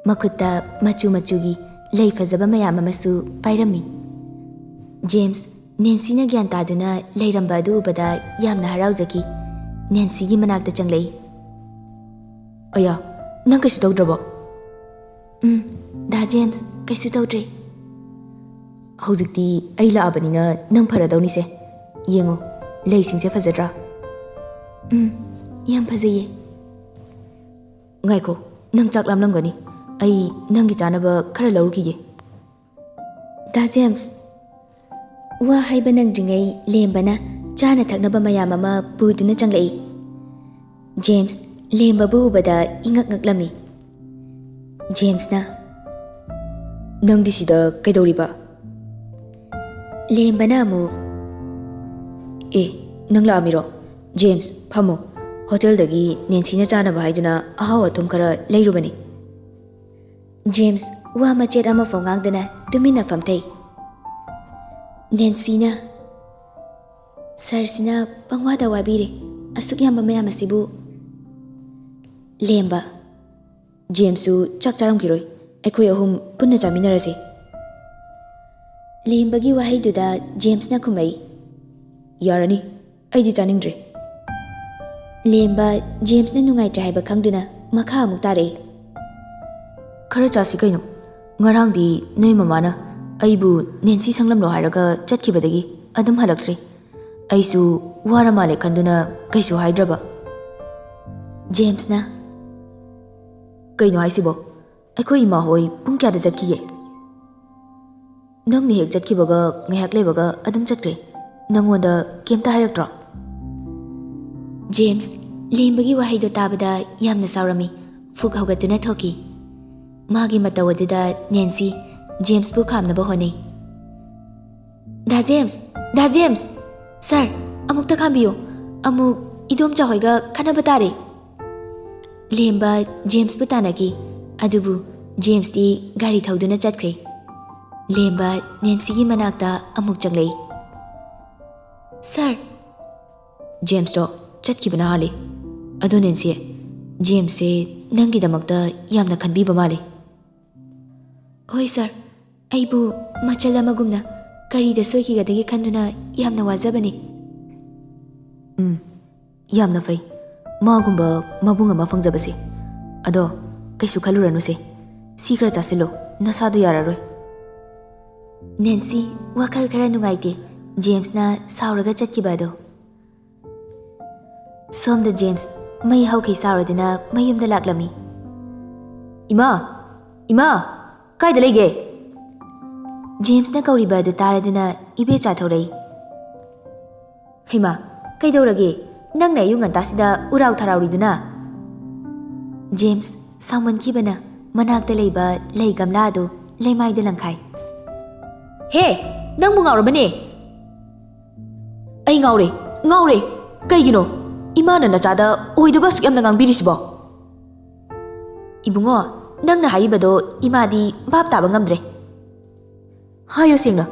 ꯃꯈꯨꯠꯇ ꯃꯆꯨ ꯃꯆꯨꯒꯤ ꯂꯩ ꯐꯖꯕ ꯃꯌꯥꯝ ꯑꯃꯁꯨ ꯄꯥꯏꯔꯝꯃꯤ꯫ ꯖꯦꯝꯁ ꯅꯦꯟꯁꯤꯅ ꯒ꯭ꯌꯥꯟ ꯇꯥꯗꯨꯅ ꯂꯩꯔꯝꯕ ꯑꯗꯨ ꯎꯕꯗ ꯌꯥꯝꯅ ꯍꯔꯥꯎꯖꯈꯤ꯫ ꯅꯦꯟꯁꯤꯒꯤ ꯃꯅꯥꯛꯇ ꯆꯪꯂꯛꯏ꯫ "ꯑꯌꯥ, ꯅꯪ ꯀꯩꯁꯨ ꯇꯧꯗ꯭ꯔꯕꯣ?" "ꯎꯝ, ꯗꯥ ꯖꯦꯝꯁ, ꯀꯩꯁꯨ ꯇꯧꯗ꯭ꯔꯦ꯫" "ꯍꯧꯖꯤꯛꯇꯤ ꯑꯩ ꯂꯥꯛꯑꯕꯅꯤꯅ ꯅꯪ ꯐꯔꯗꯧꯅꯤꯁꯦ꯫ ꯌꯦꯡꯉꯣ, ꯂꯩꯁꯤꯡꯁꯦ ꯐꯖꯗ꯭ꯔꯥ?" "ꯎꯝ, ꯌꯥꯝ ꯐꯖꯩꯌꯦ꯫" "ꯉꯥꯏꯈꯣ, ꯅꯪ ꯆꯥꯛ ꯂꯥꯝꯂꯝꯒꯅꯤ꯫ ꯑꯩ ꯅꯪꯒꯤ ꯆꯥꯅꯕ ꯈꯔ ꯂꯧꯔꯨꯈꯤꯒꯦ꯫" ꯗꯥ ꯖꯦꯝꯁ꯫ ꯋꯥ ꯍꯥꯏꯕ ꯅꯪꯗ꯭ꯔꯤꯉꯩ ꯂꯦꯝꯕꯅ ꯆꯥꯅ ꯊꯛꯅꯕ ꯃꯌꯥꯝ ꯑꯃ ꯄꯨꯗꯨꯅ ꯆꯪꯂꯛꯏ꯫ ꯖꯦꯝꯁ ꯂꯦꯝꯕꯕꯨ ꯎꯕꯗ ꯏꯉꯛ ꯉꯛꯂꯝꯃꯤ꯫ ꯖꯦꯝꯁꯅ, "ꯅꯪꯗꯤ ꯁꯤꯗ ꯀꯩꯗꯧꯔꯤꯕ?" ꯂꯦꯝꯕꯅ ꯑꯃꯨꯛ, "ꯑꯦ, ꯅꯪ ꯂꯥꯛꯑꯝꯃꯤꯔꯣ? ꯖꯦꯝꯁ, ꯐꯝꯃꯣ꯫ ꯍꯣꯇꯦꯜꯗꯒꯤ ꯅꯦꯟꯁꯤꯅ ꯆꯥꯅꯕ ꯍꯥꯏꯗꯨꯅ ꯑꯍꯥꯎ ꯑꯊꯨꯝ ꯈꯔ ꯂꯩꯔꯨꯕꯅꯤ꯫" ꯖꯦꯝꯁ ꯋꯥ ꯃꯆꯦꯠ ꯑꯃꯐꯥꯎ ꯉꯥꯡꯗꯅ ꯇꯨꯃꯤꯟꯅ ꯐꯝꯊꯩ꯫ ꯅꯦꯟꯁꯤꯅ, "ꯁꯥꯔꯁꯤꯅ ꯄꯪꯋꯥꯗ ꯋꯥꯕꯤꯔꯦ, ꯑꯁꯨꯛ ꯌꯥꯝꯕ ꯃꯌꯥꯝ ꯑꯁꯤꯕꯨ꯫" ꯂꯦꯝꯕ, "ꯖꯦꯝꯁꯁꯨ ꯆꯥꯛ ꯆꯥꯔꯝꯈꯤꯔꯣꯏ, ꯑꯩꯈꯣꯏ ꯑꯍꯨꯝ ꯄꯨꯟꯅ ꯆꯥꯃꯤꯟꯅꯔꯁꯦ꯫" ꯂꯦꯝꯕꯒꯤ ꯋꯥꯍꯩꯗꯨꯗ ꯖꯦꯝꯁꯅ ꯈꯨꯝꯃꯛꯏ, "ꯌꯥꯔꯅꯤ, ꯑꯩꯗꯤ ꯆꯥꯅꯤꯡꯗ꯭ꯔꯦ꯫" ꯂꯦꯝꯕ ꯖꯦꯝꯁꯅ ꯅꯨꯡꯉꯥꯏꯇ꯭ꯔꯦ ꯍꯥꯏꯕ ꯈꯪꯗꯨꯅ ꯃꯈꯥ ꯑꯃꯨꯛ ꯇꯥꯔꯛꯏ꯫ "ꯈꯔ ꯆꯥꯁꯤ ꯀꯩꯅꯣ꯫ ꯉꯔꯥꯡꯗꯤ ꯅꯣꯏ ꯃꯃꯥꯅ ꯑꯩꯕꯨ ꯅꯦꯟꯁꯤ ꯁꯪꯂꯝꯂꯣ ꯍꯥꯏꯔꯒ ꯆꯠꯈꯤꯕꯗꯒꯤ ꯑꯗꯨꯝ ꯍꯜꯂꯛꯇ꯭ꯔꯤ꯫ ꯑꯩꯁꯨ ꯋꯥꯔ ꯃꯥꯜꯂꯦ ꯈꯟꯗꯨꯅ ꯀꯩꯁꯨ ꯍꯥꯏꯗ꯭ꯔꯕ꯫" ꯖꯦꯝꯁꯅ, "ꯀꯩꯅꯣ ꯍꯥꯏꯁꯤꯕꯣ? ꯑꯩꯈꯣꯏ ꯏꯃꯥ ꯍꯣꯏ ꯄꯨꯡ ꯀꯌꯥꯗ ꯆꯠꯈꯤꯒꯦ?" "ꯅꯪꯅ ꯍꯦꯛ ꯆꯠꯈꯤꯕꯒ ꯉꯥꯏꯍꯥꯛ ꯂꯩꯕꯒ ꯑꯗꯨꯝ ꯆꯠꯈ꯭ꯔꯦ꯫ ꯅꯪꯉꯣꯟꯗ ꯀꯩꯝꯇ ꯍꯥꯏꯔꯛꯇ꯭ꯔꯣ?" ꯖꯦꯝꯁ ꯂꯦꯝꯕꯒꯤ ꯋꯥꯍꯩꯗꯣ ꯇꯥꯕꯗ ꯌꯥꯝꯅ ꯁꯥꯎꯔꯝꯃꯤ꯫ ꯐꯨꯛ ꯍꯧꯒꯠꯇꯨꯅ ꯊꯣꯛꯈꯤ꯫ ꯃꯥꯒꯤ ꯃꯇꯧ ꯑꯗꯨꯗ ꯅꯦꯟꯁꯤ ꯖꯦꯝꯁꯄꯨ ꯈꯥꯝꯅꯕ ꯍꯣꯠꯅꯩ꯫ "ꯗꯥ ꯖꯦꯝꯁ! ꯗꯥ ꯖꯦꯝꯁ! ꯁꯥꯔ, ꯑꯃꯨꯛꯇ ꯈꯥꯝꯕꯤꯌꯨ꯫ ꯑꯃꯨꯛ ꯏꯗꯣꯝꯆꯥ ꯍꯣꯏꯒ ꯈꯠꯅꯕ ꯇꯥꯔꯦ꯫" ꯂꯦꯝꯕ ꯖꯦꯝꯁꯄꯨ ꯇꯥꯟꯅꯈꯤ, ꯑꯗꯨꯕꯨ ꯖꯦꯝꯁꯇꯤ ꯒꯥꯔꯤ ꯊꯧꯗꯨꯅ ꯆꯠꯈ꯭ꯔꯦ꯫ ꯂꯦꯝꯕ ꯅꯦꯟꯁꯤꯒꯤ ꯃꯅꯥꯛꯇ ꯑꯃꯨꯛ ꯆꯪꯂꯛꯏ꯫ "ꯁꯥꯔ!" "ꯖꯦꯝꯁꯇꯣ ꯆꯠꯈꯤꯕꯅ ꯍꯥꯜꯂꯤ꯫ ꯑꯗꯣ ꯅꯦꯟꯁꯤ, ꯖꯦꯝꯁꯁꯦ ꯅꯪꯒꯤꯗꯃꯛꯇ ꯌꯥꯝꯅ ꯈꯟꯕꯤꯕ ꯃꯥꯜꯂꯤ꯫" "ꯍꯣꯏ ꯁꯥꯔ, ꯑꯩꯕꯨ ꯃꯆꯜ ꯑꯃꯒꯨꯝꯅ ꯀꯔꯤꯗ ꯁꯣꯏꯈꯤꯒꯗꯒꯦ ꯈꯟꯗꯨꯅ ꯌꯥꯝꯅ ꯋꯥꯖꯕꯅꯤ꯫" "ꯎꯝ, ꯌꯥꯝꯅ ꯐꯩ ꯃꯥꯒꯨꯝꯕ ꯃꯕꯨꯡ ꯑꯃ ꯐꯪꯖꯕꯁꯦ꯫ ꯑꯗꯣ ꯀꯩꯁꯨ ꯈꯜꯂꯨꯔꯅꯨꯁꯦ, ꯁꯤ ꯈꯔ ꯆꯥꯁꯤꯜꯂꯣ, ꯅꯁꯥꯗꯣ ꯌꯥꯔꯔꯣꯏ꯫" ꯅꯦꯟꯁꯤ ꯋꯥꯈꯜ ꯈꯔ ꯅꯨꯡꯉꯥꯏꯇꯦ ꯖꯦꯝꯁꯅ ꯁꯥꯎꯔꯒ ꯆꯠꯈꯤꯕ ꯑꯗꯣ꯫ ꯁꯣꯝꯗ ꯖꯦꯝꯁ ꯃꯩ ꯍꯧꯈꯩ ꯁꯥꯎꯔꯗꯨꯅ ꯃꯌꯨꯝꯗ ꯂꯥꯛꯂꯝꯃꯤ꯫ "ꯏꯃꯥ! ꯏꯃꯥ! ꯀꯥꯏꯗ ꯂꯩꯒꯦ?" ꯖꯦꯝꯁꯅ ꯀꯧꯔꯤꯕ ꯑꯗꯨ ꯇꯥꯔꯗꯨꯅ ꯏꯕꯦꯆꯥ ꯊꯣꯛꯂꯛꯏ꯫ "ꯍꯩꯃꯥ, ꯀꯩꯗꯧꯔꯒꯦ? ꯅꯪꯅ ꯑꯌꯨꯛ ꯉꯟꯇꯥꯁꯤꯗ ꯎꯔꯥꯎ ꯊꯔꯥꯎꯔꯤꯗꯨꯅ?" ꯖꯦꯝꯁ ꯁꯥꯎꯃꯟꯈꯤꯕꯅ ꯃꯅꯥꯛꯇ ꯂꯩꯕ ꯂꯩ ꯒꯝꯂꯥ ꯑꯗꯨ ꯂꯩꯃꯥꯏꯗ ꯂꯪꯈꯥꯏ꯫ "ꯍꯦ, ꯅꯪꯕꯨ ꯉꯥꯎꯔꯕꯅꯦ?" "ꯑꯩ ꯉꯥꯎꯔꯦ, ꯉꯥꯎꯔꯦ꯫ ꯀꯩꯒꯤꯅꯣ ꯏꯃꯥꯅ ꯅꯆꯥꯗ ꯑꯣꯏꯗꯕ ꯑꯁꯨꯛ ꯌꯥꯝꯅ ꯉꯥꯡꯕꯤꯔꯤꯁꯤꯕꯣ?" "ꯏꯕꯨꯡꯉꯣ, ꯅꯪꯅ ꯍꯥꯏꯔꯤꯕꯗꯣ ꯏꯃꯥꯗꯤ ꯚꯥꯞ ꯇꯥꯕ ꯉꯝꯗ꯭ꯔꯦ꯫" "ꯍꯥꯏꯌꯣ ꯁꯦꯡꯅ,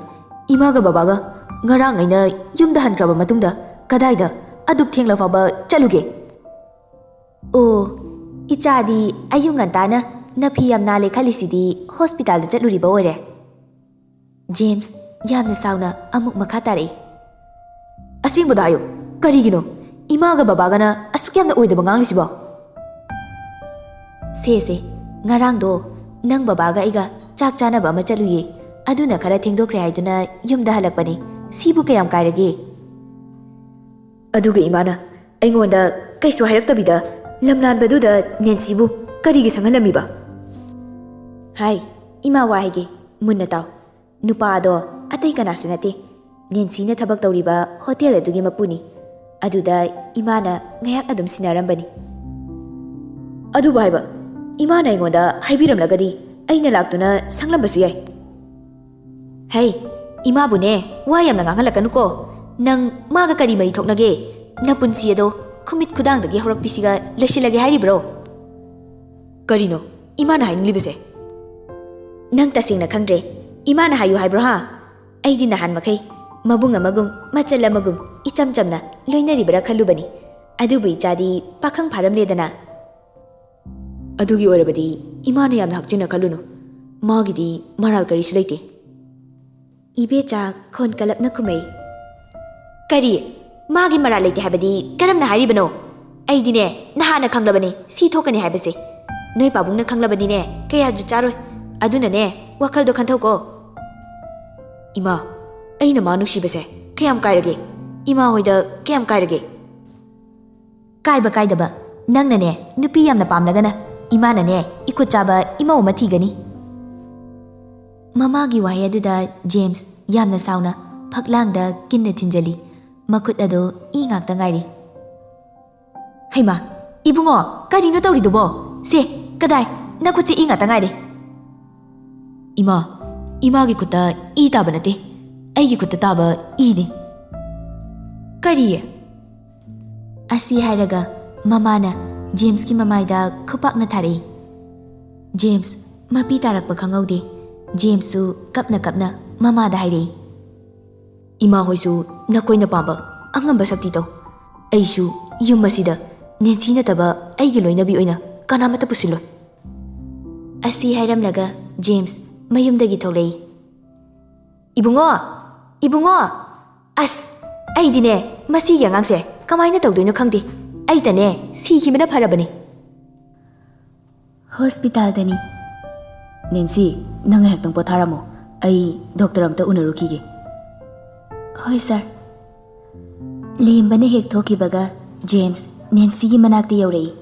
ꯏꯃꯥꯒ ꯕꯕꯥꯒ ꯉꯔꯥꯡ ꯑꯩꯅ ꯌꯨꯝꯗ ꯍꯟꯈ꯭ꯔꯕ ꯃꯇꯨꯡꯗ ꯀꯗꯥꯏꯗ ꯑꯗꯨꯛ ꯊꯦꯡꯂ ꯐꯥꯎꯕ ꯆꯠꯂꯨꯒꯦ?" "ꯑꯣ, ꯏꯆꯥꯗꯤ ꯑꯌꯨꯛ ꯉꯟꯇꯥꯅ ꯅꯐꯤ ꯌꯥꯝ ꯅꯥꯜꯂꯦ ꯈꯜꯂꯤꯁꯤꯗꯤ ꯍꯣꯁꯄꯤꯇꯥꯜꯗ ꯆꯠꯂꯨꯔꯤꯕ ꯑꯣꯏꯔꯦ꯫" ꯖꯦꯝꯁ ꯌꯥꯝꯅ ꯁꯥꯎꯅ ꯑꯃꯨꯛ ꯃꯈꯥ ꯇꯥꯔꯛꯏ꯫ "ꯑꯁꯦꯡꯕꯗ ꯍꯥꯏꯌꯨ, ꯀꯔꯤꯒꯤꯅꯣ ꯏꯃꯥꯒ ꯕꯕꯥꯒꯅ ꯑꯁꯨꯛ ꯌꯥꯝꯅ ꯑꯣꯏꯗꯕ ꯉꯥꯡꯂꯤꯁꯤꯕꯣ?" "ꯁꯦ, ꯁꯦ, ꯉꯔꯥꯡꯗꯣ ꯅꯪ ꯕꯕꯥꯒ ꯑꯩꯒ ꯆꯥꯛ ꯆꯥꯅꯕ ꯑꯃ ꯆꯠꯂꯨꯌꯦ, ꯑꯗꯨꯅ ꯈꯔ ꯊꯦꯡꯗꯣꯛꯈ꯭ꯔꯦ ꯍꯥꯏꯗꯨꯅ ꯌꯨꯝꯗ ꯍꯜꯂꯛꯄꯅꯦ, ꯁꯤꯕꯨ ꯀꯌꯥꯝ ꯀꯥꯏꯔꯒꯦ?" "ꯑꯗꯨꯒ ꯏꯃꯥꯅ ꯑꯩꯉꯣꯟꯗ ꯀꯩꯁꯨ ꯍꯥꯏꯔꯛꯇꯕꯤꯗ ꯂꯝꯂꯥꯟꯕꯗꯨꯗ ꯅꯦꯟꯁꯤꯕꯨ ꯀꯔꯤꯒꯤ ꯁꯪꯍꯜꯂꯝꯃꯤꯕ?" "ꯍꯥꯏ, ꯏꯃꯥ ꯋꯥ ꯍꯥꯏꯒꯦ, ꯃꯨꯟꯅ ꯇꯥꯎ꯫ ꯅꯨꯄꯥ ꯑꯗꯣ ꯑꯇꯩ ꯀꯅꯥꯁꯨ ꯅꯠꯇꯦ, ꯅꯦꯟꯁꯤꯅ ꯊꯕꯛ ꯇꯧꯔꯤꯕ ꯍꯣꯇꯦꯜ ꯑꯗꯨꯒꯤ ꯃꯄꯨꯅꯤ꯫ ꯑꯗꯨꯗ ꯏꯃꯥꯅ ꯉꯥꯏꯍꯥꯛ ꯑꯗꯨꯝ ꯁꯤꯟꯅꯔꯝꯕꯅꯤ꯫ ꯑꯗꯨꯕꯨ ꯍꯥꯏꯕ, ꯏꯃꯥꯅ ꯑꯩꯉꯣꯟꯗ ꯍꯥꯏꯕꯤꯔꯝꯂꯒꯗꯤ ꯑꯩꯅ ꯂꯥꯛꯇꯨꯅ ꯁꯪꯂꯝꯕꯁꯨ ꯌꯥꯏ꯫ ꯍꯩ, ꯏꯃꯥꯕꯨꯅꯦ ꯋꯥ ꯌꯥꯝꯅ ꯉꯥꯡꯍꯜꯂꯛꯀꯅꯨꯀꯣ꯫ ꯅꯪ ꯃꯥꯒ ꯀꯔꯤ ꯃꯔꯤ ꯊꯣꯛꯅꯒꯦ? ꯅꯄꯨꯟꯁꯤ ꯑꯗꯣ ꯈꯨꯃꯤꯠ ꯈꯨꯗꯥꯡꯗꯒꯤ ꯍꯧꯔꯛꯄꯤꯁꯤꯒ ꯂꯣꯏꯁꯤꯜꯂꯒꯦ ꯍꯥꯏꯔꯤꯕ꯭ꯔꯣ? ꯀꯔꯤꯅꯣ ꯏꯃꯥꯅ ꯍꯥꯏꯅꯤꯡꯂꯤꯕꯁꯦ? ꯅꯪ ꯇꯁꯦꯡꯅ ꯈꯪꯗ꯭ꯔꯦ꯫ ꯏꯃꯥꯅ ꯍꯥꯏꯌꯨ ꯍꯥꯏꯕ꯭ꯔꯣ ꯍꯥ? ꯑꯩꯗꯤ ꯅꯍꯥꯟ ꯃꯈꯩ ꯃꯕꯨꯡ ꯑꯃꯒꯨꯝ ꯃꯆꯜ ꯑꯃꯒꯨꯝ ꯏꯆꯝ ꯆꯝꯅ ꯂꯣꯏꯅꯔꯤꯕ꯭ꯔꯥ ꯈꯜꯂꯨꯕꯅꯤ꯫ ꯑꯗꯨꯕꯨ ꯏꯆꯥꯗꯤ ꯄꯥꯈꯪ ꯐꯥꯔꯝꯂꯦꯗꯅ꯫ ꯑꯗꯨꯒꯤ ꯑꯣꯏꯔꯕꯗꯤ ꯏꯃꯥꯅ ꯌꯥꯝꯅ ꯍꯛꯆꯤꯟꯅ ꯈꯜꯂꯨꯅꯨ꯫ ꯃꯥꯒꯤꯗꯤ ꯃꯔꯥꯜ ꯀꯔꯤꯁꯨ ꯂꯩꯇꯦ꯫ ꯏꯕꯦꯆꯥ ꯈꯣꯟ ꯀꯂꯞꯅ ꯈꯨꯝꯃꯛꯏ꯫ ꯀꯔꯤ? ꯃꯥꯒꯤ ꯃꯔꯥꯜ ꯂꯩꯇꯦ ꯍꯥꯏꯕꯗꯤ ꯀꯔꯝꯅ ꯍꯥꯏꯔꯤꯕꯅꯣ? ꯑꯩꯗꯤꯅꯦ ꯅꯍꯥꯟꯅ ꯈꯪꯂꯕꯅꯤ ꯁꯤ ꯊꯣꯛꯀꯅꯤ ꯍꯥꯏꯕꯁꯦ꯫ ꯅꯣꯏ ꯄꯥꯕꯨꯡꯅ ꯈꯪꯂꯕꯅꯤꯅꯦ ꯀꯌꯥꯁꯨ ꯆꯥꯔꯣꯏ꯫ ꯑꯗꯨꯅꯅꯦ ꯋꯥꯈꯜꯗꯣ ꯈꯟꯊꯧꯀꯣ꯫ ꯏꯃꯥ, ꯑꯩꯅ ꯃꯥ ꯅꯨꯡꯁꯤꯕꯁꯦ ꯀꯌꯥꯝ ꯀꯥꯏꯔꯒꯦ? ꯏꯃꯥ ꯍꯣꯏꯗ ꯀꯌꯥꯝ ꯀꯥꯏꯔꯒꯦ? ꯀꯥꯏꯕ ꯀꯥꯏꯗꯕ, ꯅꯪꯅꯅꯦ ꯅꯨꯄꯤ ꯌꯥꯝꯅ ꯄꯥꯝꯂꯒꯅ ꯏꯃꯥꯅꯅꯦ ꯏꯈꯨꯠ ꯆꯥꯕ ꯏꯃꯧ ꯑꯃ ꯊꯤꯒꯅꯤ꯫ ꯃꯃꯥꯒꯤ ꯋꯥꯍꯩ ꯑꯗꯨꯗ ꯖꯦꯝꯁ ꯌꯥꯝꯅ ꯁꯥꯎꯅ ꯐꯛꯂꯥꯡꯗ ꯀꯤꯟꯅ ꯊꯤꯟꯖꯜꯂꯤ꯫ ꯃꯈꯨꯠ ꯑꯗꯨ ꯏ ꯉꯥꯛꯇ ꯉꯥꯏꯔꯤ꯫ ꯍꯩꯃꯥ, ꯏꯕꯨꯡꯉꯣ, ꯀꯔꯤꯅꯣ ꯇꯧꯔꯤꯗꯨꯕꯣ? ꯁꯦ, ꯀꯗꯥꯏ? ꯅꯈꯨꯠꯁꯦ ꯏ ꯉꯥꯛꯇ ꯉꯥꯏꯔꯦ꯫ ꯏꯃꯥ, ꯏꯃꯥꯒꯤ ꯈꯨꯠꯇ ꯏ ꯇꯥꯕ ꯅꯠꯇꯦ, ꯑꯩꯒꯤ ꯈꯨꯠꯇ ꯇꯥꯕ ꯏꯅꯤ꯫ ꯀꯔꯤ? ꯑꯁꯤ ꯍꯥꯏꯔꯒ ꯃꯃꯥꯅ ꯖꯦꯝꯁꯀꯤ ꯃꯃꯥꯏꯗ ꯈꯨꯄꯥꯛꯅ ꯊꯥꯔꯛꯏ꯫ ꯖꯦꯝꯁ ꯃꯄꯤ ꯇꯥꯔꯛꯄ ꯈꯪꯍꯧꯗꯦ꯫ ꯖꯦꯝꯁꯁꯨ ꯀꯞꯅ ꯀꯞꯅ ꯃꯃꯥꯗ ꯍꯥꯏꯔꯛꯏ꯫ ꯏꯃꯥ ꯍꯣꯏꯁꯨ ꯅꯈꯣꯏꯅ ꯄꯥꯝꯕ ꯑꯉꯝꯕ ꯁꯛꯇꯤ ꯇꯧ꯫ ꯑꯩꯁꯨ ꯌꯨꯝ ꯑꯁꯤꯗ ꯅꯦꯟꯁꯤ ꯅꯠꯇꯕ ꯑꯩꯒꯤ ꯂꯣꯏꯅꯕꯤ ꯑꯣꯏꯅ ꯀꯅꯥꯃꯠꯇ ꯄꯨꯁꯤꯜꯂꯣꯏ꯫ ꯑꯁꯤ ꯍꯥꯏꯔꯝꯂꯒ ꯖꯦꯝꯁ ꯃꯌꯨꯝꯗꯒꯤ ꯊꯣꯛꯂꯛꯏ꯫ ꯏꯕꯨꯡꯉꯣ! ꯏꯕꯨꯡꯉꯣ! ꯑꯁ! ꯑꯩꯗꯤꯅꯦ ꯃꯁꯤꯒꯤ ꯑꯉꯥꯡꯁꯦ ꯀꯃꯥꯏꯅ ꯇꯧꯗꯣꯏꯅꯣ ꯈꯪꯗꯦ꯫ ꯑꯩꯇꯅꯦ ꯁꯤꯈꯤꯕꯅ ꯐꯔꯕꯅꯤ꯫ ꯍꯣꯁꯄꯤꯇꯥꯜꯗꯅꯤ꯫ ꯅꯦꯟꯁꯤ, ꯅꯪ ꯉꯥꯏꯍꯥꯛꯇꯪ ꯄꯣꯊꯥꯔꯝꯃꯣ꯫ ꯑꯩ ꯗꯣꯛꯇꯔ ꯑꯝꯇ ꯎꯅꯔꯨꯈꯤꯒꯦ꯫ ꯍꯣꯏ ꯁꯥꯔ꯫ ꯂꯦꯝꯕꯅ ꯍꯦꯛ ꯊꯣꯛꯈꯤꯕꯒ ꯖꯦꯝꯁ ꯅꯦꯟꯁꯤꯒꯤ ꯃꯅꯥꯛꯇ ꯌꯧꯔꯛꯏ꯫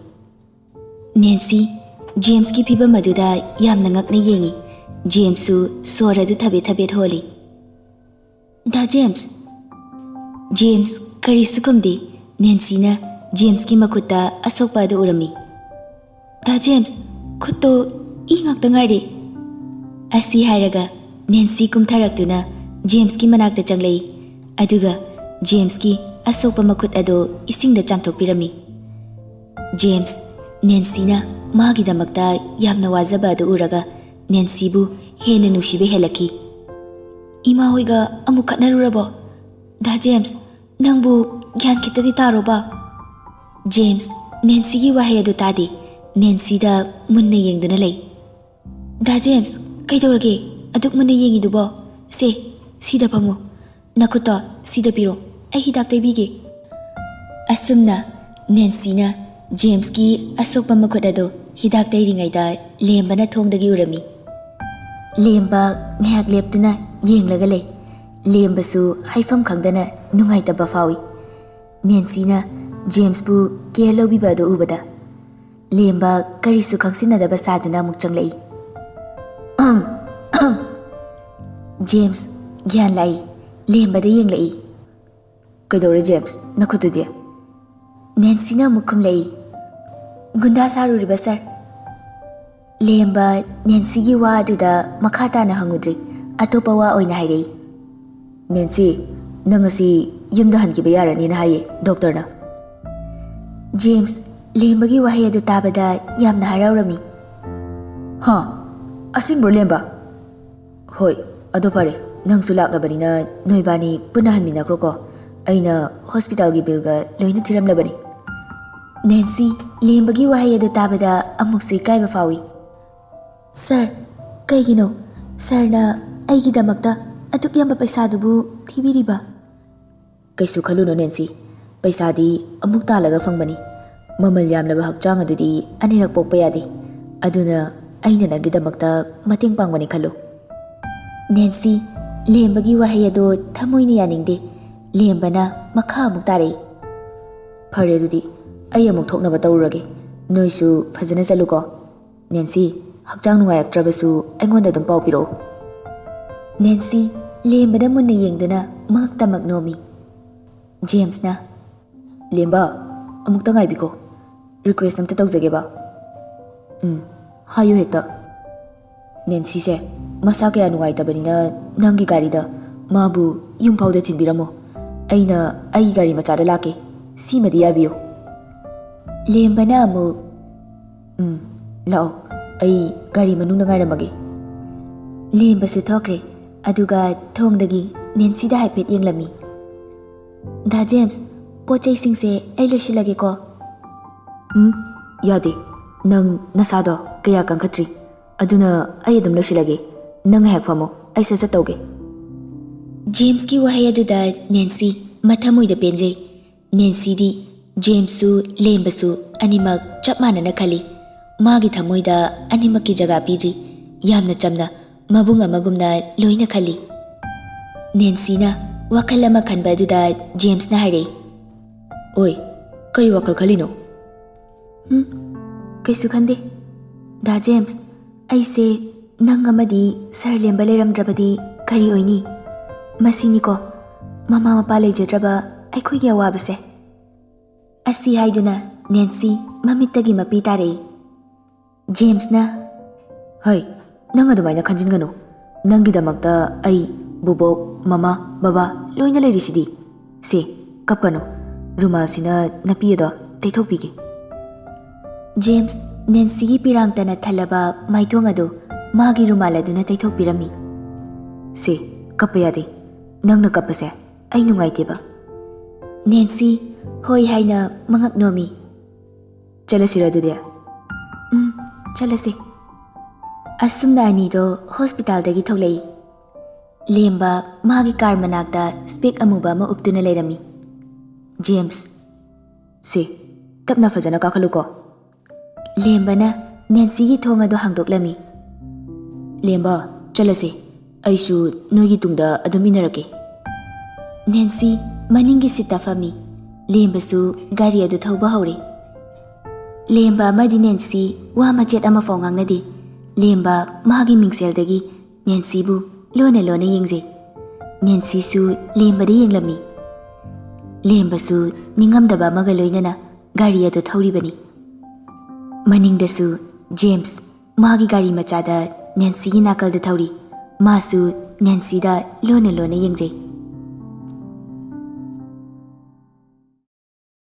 ꯅꯦꯟꯁꯤ ꯖꯦꯝꯁꯀꯤ ꯐꯤꯚꯝ ꯑꯗꯨꯗ ꯌꯥꯝꯅ ꯉꯛꯅ ꯌꯦꯡꯏ꯫ ꯖꯦꯝꯁꯁꯨ ꯁꯣꯔ ꯑꯗꯨ ꯊꯕꯦꯠ ꯊꯕꯦꯠ ꯍꯣꯜꯂꯤ꯫ ꯗꯥ ꯖꯦꯝꯁ! ꯖꯦꯝꯁ ꯀꯔꯤꯁꯨ ꯈꯨꯝꯗꯦ꯫ ꯅꯦꯟꯁꯤꯅ ꯖꯦꯝꯁꯀꯤ ꯃꯈꯨꯠꯇ ꯑꯁꯣꯛꯄ ꯑꯗꯨ ꯎꯔꯝꯃꯤ꯫ "ꯗꯥ ꯖꯦꯝꯁ, ꯈꯨꯠꯇꯣ ꯏ ꯉꯥꯛꯇ ꯉꯥꯏꯔꯦ꯫" ꯑꯁꯤ ꯍꯥꯏꯔꯒ ꯅꯦꯟꯁꯤ ꯀꯨꯝꯊꯔꯛꯇꯨꯅ ꯖꯦꯝꯁꯀꯤ ꯃꯅꯥꯛꯇ ꯆꯪꯂꯛꯏ꯫ ꯑꯗꯨꯒ ꯖꯦꯝꯁꯀꯤ ꯑꯁꯣꯛꯄ ꯃꯈꯨꯠ ꯑꯗꯨ ꯏꯁꯤꯡꯗ ꯆꯥꯝꯊꯣꯛꯄꯤꯔꯝꯃꯤ꯫ ꯖꯦꯝꯁ, ꯅꯦꯟꯁꯤꯅ ꯃꯥꯒꯤꯗꯃꯛꯇ ꯌꯥꯝꯅ ꯋꯥꯖꯕ ꯑꯗꯨ ꯎꯔꯒ ꯅꯦꯟꯁꯤꯕꯨ ꯍꯦꯟꯅ ꯅꯨꯡꯁꯤꯕ ꯍꯦꯜꯂꯛꯈꯤ꯫ "ꯏꯃꯥ ꯍꯣꯏꯒ ꯑꯃꯨꯛ ꯈꯠꯅꯔꯨꯔꯕꯣ? ꯗꯥ ꯖꯦꯝꯁ, ꯅꯪꯕꯨ ꯒ꯭ꯌꯥꯟ ꯈꯤꯇꯗꯤ ꯇꯥꯔꯣꯕ?" ꯖꯦꯝꯁ ꯅꯦꯟꯁꯤꯒꯤ ꯋꯥꯍꯩ ꯑꯗꯨ ꯇꯥꯗꯦ꯫ ꯅꯦꯟꯁꯤꯗ ꯃꯨꯟꯅ ꯌꯦꯡꯗꯨꯅ ꯂꯩ꯫ "ꯗꯥ ꯖꯦꯝꯁ, ꯀꯩꯗꯧꯔꯒꯦ? ꯑꯗꯨꯛ ꯃꯨꯟꯅ ꯌꯦꯡꯉꯤꯗꯨꯕꯣ? ꯁꯦ, ꯁꯤꯗ ꯐꯝꯃꯨ꯫ ꯅꯈꯨꯠꯇꯣ ꯁꯤꯗ ꯄꯤꯔꯣ, ꯑꯩ ꯍꯤꯗꯥꯛ ꯇꯩꯕꯤꯒꯦ꯫" ꯑꯁꯨꯝꯅ ꯅꯦꯟꯁꯤꯅ ꯖꯦꯝꯁꯀꯤ ꯑꯁꯣꯛꯄ ꯃꯈꯨꯠ ꯑꯗꯨ ꯍꯤꯗꯥꯛ ꯇꯩꯔꯤꯉꯩꯗ ꯂꯦꯝꯕꯅ ꯊꯣꯡꯗꯒꯤ ꯎꯔꯝꯃꯤ꯫ ꯂꯦꯝꯕ ꯉꯥꯏꯍꯥꯛ ꯂꯦꯞꯇꯨꯅ ꯌꯦꯡꯂꯒ ꯂꯩ꯫ ꯂꯦꯝꯕꯁꯨ ꯍꯥꯏꯐꯝ ꯈꯪꯗꯅ ꯅꯨꯡꯉꯥꯏꯇꯕ ꯐꯥꯎꯏ꯫ ꯅꯦꯟꯁꯤꯅ ꯖꯦꯝꯁꯄꯨ ꯀꯦꯌꯔ ꯂꯧꯕꯤꯕ ꯑꯗꯨ ꯎꯕꯗ꯫ ꯂꯦꯝꯕ ꯀꯔꯤꯁꯨ ꯈꯪꯁꯤꯟꯅꯗꯕ ꯁꯥꯗꯨꯅ ꯑꯃꯨꯛ ꯆꯪꯂꯛꯏ꯫ "ꯑꯍꯝ, ꯑꯍꯝ꯫" ꯖꯦꯝꯁ ꯒ꯭ꯌꯥꯟ ꯂꯥꯛꯏ꯫ ꯂꯦꯝꯕꯗ ꯌꯦꯡꯂꯛꯏ꯫ "ꯀꯩꯗꯧꯔꯦ ꯖꯦꯝꯁ, ꯅꯈꯨꯠꯇꯨꯗꯤ?" ꯅꯦꯟꯁꯤꯅ ꯑꯃꯨꯛ ꯈꯨꯝꯂꯛꯏ꯫ "ꯒꯨꯟꯗꯥ ꯁꯥꯔꯨꯔꯤꯕ ꯁꯥꯔ꯫" ꯂꯦꯝꯕ ꯅꯦꯟꯁꯤꯒꯤ ꯋꯥ ꯑꯗꯨꯗ ꯃꯈꯥ ꯇꯥꯅ ꯍꯪꯉꯨꯗ꯭ꯔꯤ, ꯑꯇꯣꯞꯄ ꯋꯥ ꯑꯣꯏꯅ ꯍꯥꯏꯔꯛꯏ꯫ "ꯅꯦꯟꯁꯤ, ꯅꯪ ꯉꯁꯤ ꯌꯨꯝꯗ ꯍꯟꯈꯤꯕ ꯌꯥꯔꯅꯤꯅ ꯍꯥꯏꯌꯦ ꯗꯣꯛꯇꯔꯅ꯫" ꯖꯦꯝꯁ ꯂꯦꯝꯕꯒꯤ ꯋꯥꯍꯩ ꯑꯗꯨ ꯇꯥꯕꯗ ꯌꯥꯝꯅ ꯍꯔꯥꯎꯔꯝꯃꯤ꯫ "ꯍꯥ? ꯑꯁꯦꯡꯕ꯭ꯔꯣ ꯂꯦꯝꯕ?" "ꯍꯣꯏ, ꯑꯗꯨ ꯐꯔꯦ, ꯅꯪꯁꯨ ꯂꯥꯛꯂꯕꯅꯤꯅ ꯅꯣꯏꯕꯥꯅꯤ ꯄꯨꯟꯅ ꯍꯟꯃꯤꯟꯅꯈ꯭ꯔꯣꯀꯣ꯫ ꯑꯩꯅ ꯍꯣꯁꯄꯤꯇꯥꯜꯒꯤ ꯕꯤꯜꯒ ꯂꯣꯏꯅ ꯊꯤꯔꯝꯂꯕꯅꯤ꯫" ꯅꯦꯟꯁꯤ ꯂꯦꯝꯕꯒꯤ ꯋꯥꯍꯩ ꯑꯗꯨ ꯇꯥꯕꯗ ꯑꯃꯨꯛꯁꯨ ꯏꯀꯥꯏꯕ ꯐꯥꯎꯏ꯫ "ꯁꯥꯔ, ꯀꯩꯒꯤꯅꯣ ꯁꯥꯔꯅ ꯑꯩꯒꯤꯗꯃꯛꯇ ꯑꯗꯨꯛ ꯌꯥꯝꯕ ꯄꯩꯁꯥꯗꯨꯕꯨ ꯊꯤꯕꯤꯔꯤꯕ?" "ꯀꯩꯁꯨ ꯈꯜꯂꯨꯅꯨ ꯅꯦꯟꯁꯤ, ꯄꯩꯁꯥꯗꯤ ꯑꯃꯨꯛ ꯇꯥꯜꯂꯒ ꯐꯪꯕꯅꯤ꯫ ꯃꯃꯜ ꯌꯥꯝꯂꯕ ꯍꯛꯆꯥꯡ ꯑꯗꯨꯗꯤ ꯑꯅꯤꯔꯛ ꯄꯣꯛꯄ ꯌꯥꯗꯦ꯫ ꯑꯗꯨꯅ ꯑꯩꯅ ꯅꯪꯒꯤꯗꯃꯛꯇ ꯃꯇꯦꯡ ꯄꯥꯡꯕꯅꯤ ꯈꯜꯂꯨ꯫" ꯅꯦꯟꯁꯤ ꯂꯦꯝꯕꯒꯤ ꯋꯥꯍꯩ ꯑꯗꯨ ꯊꯃꯣꯏꯅ ꯌꯥꯅꯤꯡꯗꯦ꯫ ꯂꯦꯝꯕꯅ ꯃꯈꯥ ꯑꯃꯨꯛ ꯇꯥꯔꯛꯏ꯫ "ꯐꯔꯦ ꯑꯗꯨꯗꯤ, ꯑꯩ ꯑꯃꯨꯛ ꯊꯣꯛꯅꯕ ꯇꯧꯔꯨꯔꯒꯦ꯫ ꯅꯣꯏꯁꯨ ꯐꯖꯅ ꯆꯠꯂꯨꯀꯣ꯫ ꯅꯦꯟꯁꯤ, ꯍꯛꯆꯥꯡ ꯅꯨꯡꯉꯥꯏꯔꯛꯇ꯭ꯔꯕꯁꯨ ꯑꯩꯉꯣꯟꯗ ꯑꯗꯨꯝ ꯄꯥꯎ ꯄꯤꯔꯛꯎ꯫" ꯅꯦꯟꯁꯤ ꯂꯦꯝꯕꯗ ꯃꯨꯟꯅ ꯌꯦꯡꯗꯨꯅ ꯃꯉꯛꯇꯃꯛ ꯅꯣꯝꯃꯤ꯫ ꯖꯦꯝꯁꯅ, "ꯂꯦꯝꯕ, ꯑꯃꯨꯛꯇ ꯉꯥꯏꯕꯤꯀꯣ, ꯔꯤꯀ꯭ꯋꯦꯁ ꯑꯝꯇ ꯇꯧꯖꯒꯦꯕ꯫" "ꯎꯝ, ꯍꯥꯏꯌꯨ ꯍꯦꯛꯇ꯫" "ꯅꯦꯟꯁꯤꯁꯦ ꯃꯁꯥ ꯀꯌꯥ ꯅꯨꯡꯉꯥꯏꯇꯕꯅꯤꯅ ꯅꯪꯒꯤ ꯒꯥꯔꯤꯗ ꯃꯥꯕꯨ ꯌꯨꯝ ꯐꯥꯎꯗ ꯊꯤꯟꯕꯤꯔꯝꯃꯣ꯫ ꯑꯩꯅ ꯑꯩꯒꯤ ꯒꯥꯔꯤ ꯃꯆꯥꯗ ꯂꯥꯛꯀꯦ꯫ ꯁꯤꯃꯗꯤ ꯌꯥꯕꯤꯌꯨ꯫" ꯂꯦꯝꯕꯅ ꯑꯃꯨꯛ, "ꯎꯝ, ꯂꯥꯛꯑꯣ, ꯑꯩ ꯒꯥꯔꯤ ꯃꯅꯨꯡꯗ ꯉꯥꯏꯔꯝꯃꯒꯦ꯫" ꯂꯦꯝꯕꯁꯨ ꯊꯣꯛꯈ꯭ꯔꯦ, ꯑꯗꯨꯒ ꯊꯣꯡꯗꯒꯤ ꯅꯦꯟꯁꯤꯗ ꯍꯥꯏꯐꯦꯠ ꯌꯦꯡꯂꯝꯃꯤ꯫ "ꯗꯥ ꯖꯦꯝꯁ, ꯄꯣꯠ ꯆꯩꯁꯤꯡꯁꯦ ꯑꯩ ꯂꯣꯏꯁꯤꯜꯂꯒꯦꯀꯣ꯫" "ꯎꯝ, ꯌꯥꯗꯦ꯫ ꯅꯪ ꯅꯁꯥꯗꯣ ꯀꯌꯥ ꯀꯟꯈꯠꯇ꯭ꯔꯤ, ꯑꯗꯨꯅ ꯑꯩ ꯑꯗꯨꯝ ꯂꯣꯏꯁꯤꯜꯂꯒꯦ꯫ ꯅꯪ ꯉꯥꯏꯍꯥꯛ ꯐꯝꯃꯣ, ꯑꯩ ꯁꯠ ꯁꯠ ꯇꯧꯒꯦ꯫" ꯖꯦꯝꯁꯀꯤ ꯋꯥꯍꯩ ꯑꯗꯨꯗ ꯅꯦꯟꯁꯤ ꯃꯊꯃꯣꯏꯗ ꯄꯦꯟꯖꯩ꯫ ꯅꯦꯟꯁꯤꯗꯤ ꯖꯦꯝꯁꯁꯨ ꯂꯦꯝꯕꯁꯨ ꯑꯅꯤꯃꯛ ꯆꯞ ꯃꯥꯟꯅꯅ ꯈꯜꯂꯤ꯫ ꯃꯥꯒꯤ ꯊꯃꯣꯏꯗ ꯑꯅꯤꯃꯛꯀꯤ ꯖꯒꯥ ꯄꯤꯗ꯭ꯔꯤ꯫ ꯌꯥꯝꯅ ꯆꯝꯅ, ꯃꯕꯨꯡ ꯑꯃꯒꯨꯝꯅ ꯂꯣꯏꯅ ꯈꯜꯂꯤ꯫ ꯅꯦꯟꯁꯤꯅ ꯋꯥꯈꯜ ꯑꯃ ꯈꯟꯕ ꯑꯗꯨꯗ ꯖꯦꯝꯁꯅ ꯍꯥꯏꯔꯛꯏ, "ꯑꯣꯏ, ꯀꯔꯤ ꯋꯥꯈꯜ ꯈꯜꯂꯤꯅꯣ?" "ꯍꯨꯝ, ꯀꯩꯁꯨ ꯈꯟꯗꯦ꯫ ꯗꯥ ꯖꯦꯝꯁ, ꯑꯩꯁꯦ ꯅꯪ ꯑꯃꯗꯤ ꯁꯥꯔ ꯂꯦꯝꯕ ꯂꯩꯔꯝꯗ꯭ꯔꯕꯗꯤ ꯀꯔꯤ ꯑꯣꯏꯅꯤ? ꯃꯁꯤꯅꯤꯀꯣ ꯃꯃꯥ ꯃꯄꯥ ꯂꯩꯖꯗ꯭ꯔꯕ ꯑꯩꯈꯣꯏꯒꯤ ꯑꯋꯥꯕꯁꯦ꯫" ꯑꯁꯤ ꯍꯥꯏꯗꯨꯅ ꯅꯦꯟꯁꯤ ꯃꯃꯤꯠꯇꯒꯤ ꯃꯄꯤ ꯇꯥꯔꯛꯏ꯫ ꯖꯦꯝꯁꯅ, "ꯍꯩ, ꯅꯪ ꯑꯗꯨꯃꯥꯏꯅ ꯈꯟꯖꯤꯟꯒꯅꯨ꯫ ꯅꯪꯒꯤꯗꯃꯛꯇ ꯑꯩ, ꯕꯨꯕꯣꯛ, ꯃꯃꯥ, ꯕꯕꯥ ꯂꯣꯏꯅ ꯂꯩꯔꯤꯁꯤꯗꯤ꯫ ꯁꯦ, ꯀꯞꯀꯅꯨ꯫ ꯔꯨꯃꯥꯜꯁꯤꯅ ꯅꯄꯤ ꯑꯗꯣ ꯇꯩꯊꯣꯛꯄꯤꯒꯦ꯫" ꯖꯦꯝꯁ ꯅꯦꯟꯁꯤꯒꯤ ꯄꯤꯔꯥꯡꯇꯅ ꯊꯜꯂꯕ ꯃꯥꯏꯊꯣꯡ ꯑꯗꯨ ꯃꯥꯒꯤ ꯔꯨꯃꯥꯜ ꯑꯗꯨꯅ ꯇꯩꯊꯣꯛꯄꯤꯔꯝꯃꯤ꯫ "ꯁꯦ, ꯀꯞꯄ ꯌꯥꯗꯦ꯫ ꯅꯪꯅ ꯀꯞꯄꯁꯦ ꯑꯩ ꯅꯨꯡꯉꯥꯏꯇꯦꯕ꯫" ꯅꯦꯟꯁꯤ ꯍꯣꯏ ꯍꯥꯏꯅ ꯃꯉꯛ ꯅꯣꯝꯃꯤ꯫ "ꯆꯠꯂꯁꯤꯔ ꯑꯗꯨꯗꯤ?" "ꯎꯝ, ꯆꯠꯂꯁꯤ꯫" ꯑꯁꯨꯝꯅ ꯑꯅꯤꯗꯣ ꯍꯣꯁꯄꯤꯇꯥꯜꯗꯒꯤ ꯊꯣꯛꯂꯛꯏ꯫ ꯂꯦꯝꯕ ꯃꯥꯒꯤ ꯀꯥꯔ ꯃꯅꯥꯛꯇ ꯁ꯭ꯄꯦꯛ ꯑꯃꯨꯕ ꯑꯃ ꯎꯞꯇꯨꯅ ꯂꯩꯔꯝꯃꯤ꯫ ꯖꯦꯝꯁ, "ꯁꯦ, ꯇꯞꯅ ꯐꯖꯅ ꯀꯥꯈꯠꯂꯨꯀꯣ꯫" ꯂꯦꯝꯕꯅ ꯅꯦꯟꯁꯤꯒꯤ ꯊꯣꯡ ꯑꯗꯨ ꯍꯥꯡꯗꯣꯛꯂꯝꯃꯤ꯫ "ꯂꯦꯝꯕ, ꯆꯠꯂꯁꯦ꯫ ꯑꯩꯁꯨ ꯅꯣꯏꯒꯤ ꯇꯨꯡꯗ ꯑꯗꯨꯝ ꯏꯟꯅꯔꯛꯀꯦ꯫" ꯅꯦꯟꯁꯤ ꯃꯅꯤꯡꯒꯤ ꯁꯤꯠꯇ ꯐꯝꯃꯤ꯫ ꯂꯦꯝꯕꯁꯨ ꯒꯥꯔꯤ ꯑꯗꯨ ꯊꯧꯕ ꯍꯧꯔꯦ꯫ ꯂꯦꯝꯕ ꯑꯃꯗꯤ ꯅꯦꯟꯁꯤ ꯋꯥ ꯃꯆꯦꯠ ꯑꯃꯐꯥꯎ ꯉꯥꯡꯅꯗꯦ꯫ ꯂꯦꯝꯕ ꯃꯥꯒꯤ ꯃꯤꯡꯁꯦꯜꯗꯒꯤ ꯅꯦꯟꯁꯤꯕꯨ ꯂꯣꯟꯅ ꯂꯣꯟꯅ ꯌꯦꯡꯖꯩ꯫ ꯅꯦꯟꯁꯤꯁꯨ ꯂꯦꯝꯕꯗ ꯌꯦꯡꯂꯝꯃꯤ꯫ ꯂꯦꯝꯕꯁꯨ ꯅꯤꯡꯉꯝꯗꯕ ꯑꯃꯒ ꯂꯣꯏꯅꯅ ꯒꯥꯔꯤ ꯑꯗꯨ ꯊꯧꯔꯤꯕꯅꯤ꯫ ꯃꯅꯤꯡꯗꯁꯨ ꯖꯦꯝꯁ ꯃꯥꯒꯤ ꯒꯥꯔꯤ ꯃꯆꯥꯗ ꯅꯦꯟꯁꯤꯒꯤ ꯅꯥꯀꯜꯗ ꯊꯧꯔꯤ꯫ ꯃꯥꯁꯨ ꯅꯦꯟꯁꯤꯗ ꯂꯣꯟꯅ ꯂꯣꯟꯅ ꯌꯦꯡꯖꯩ꯫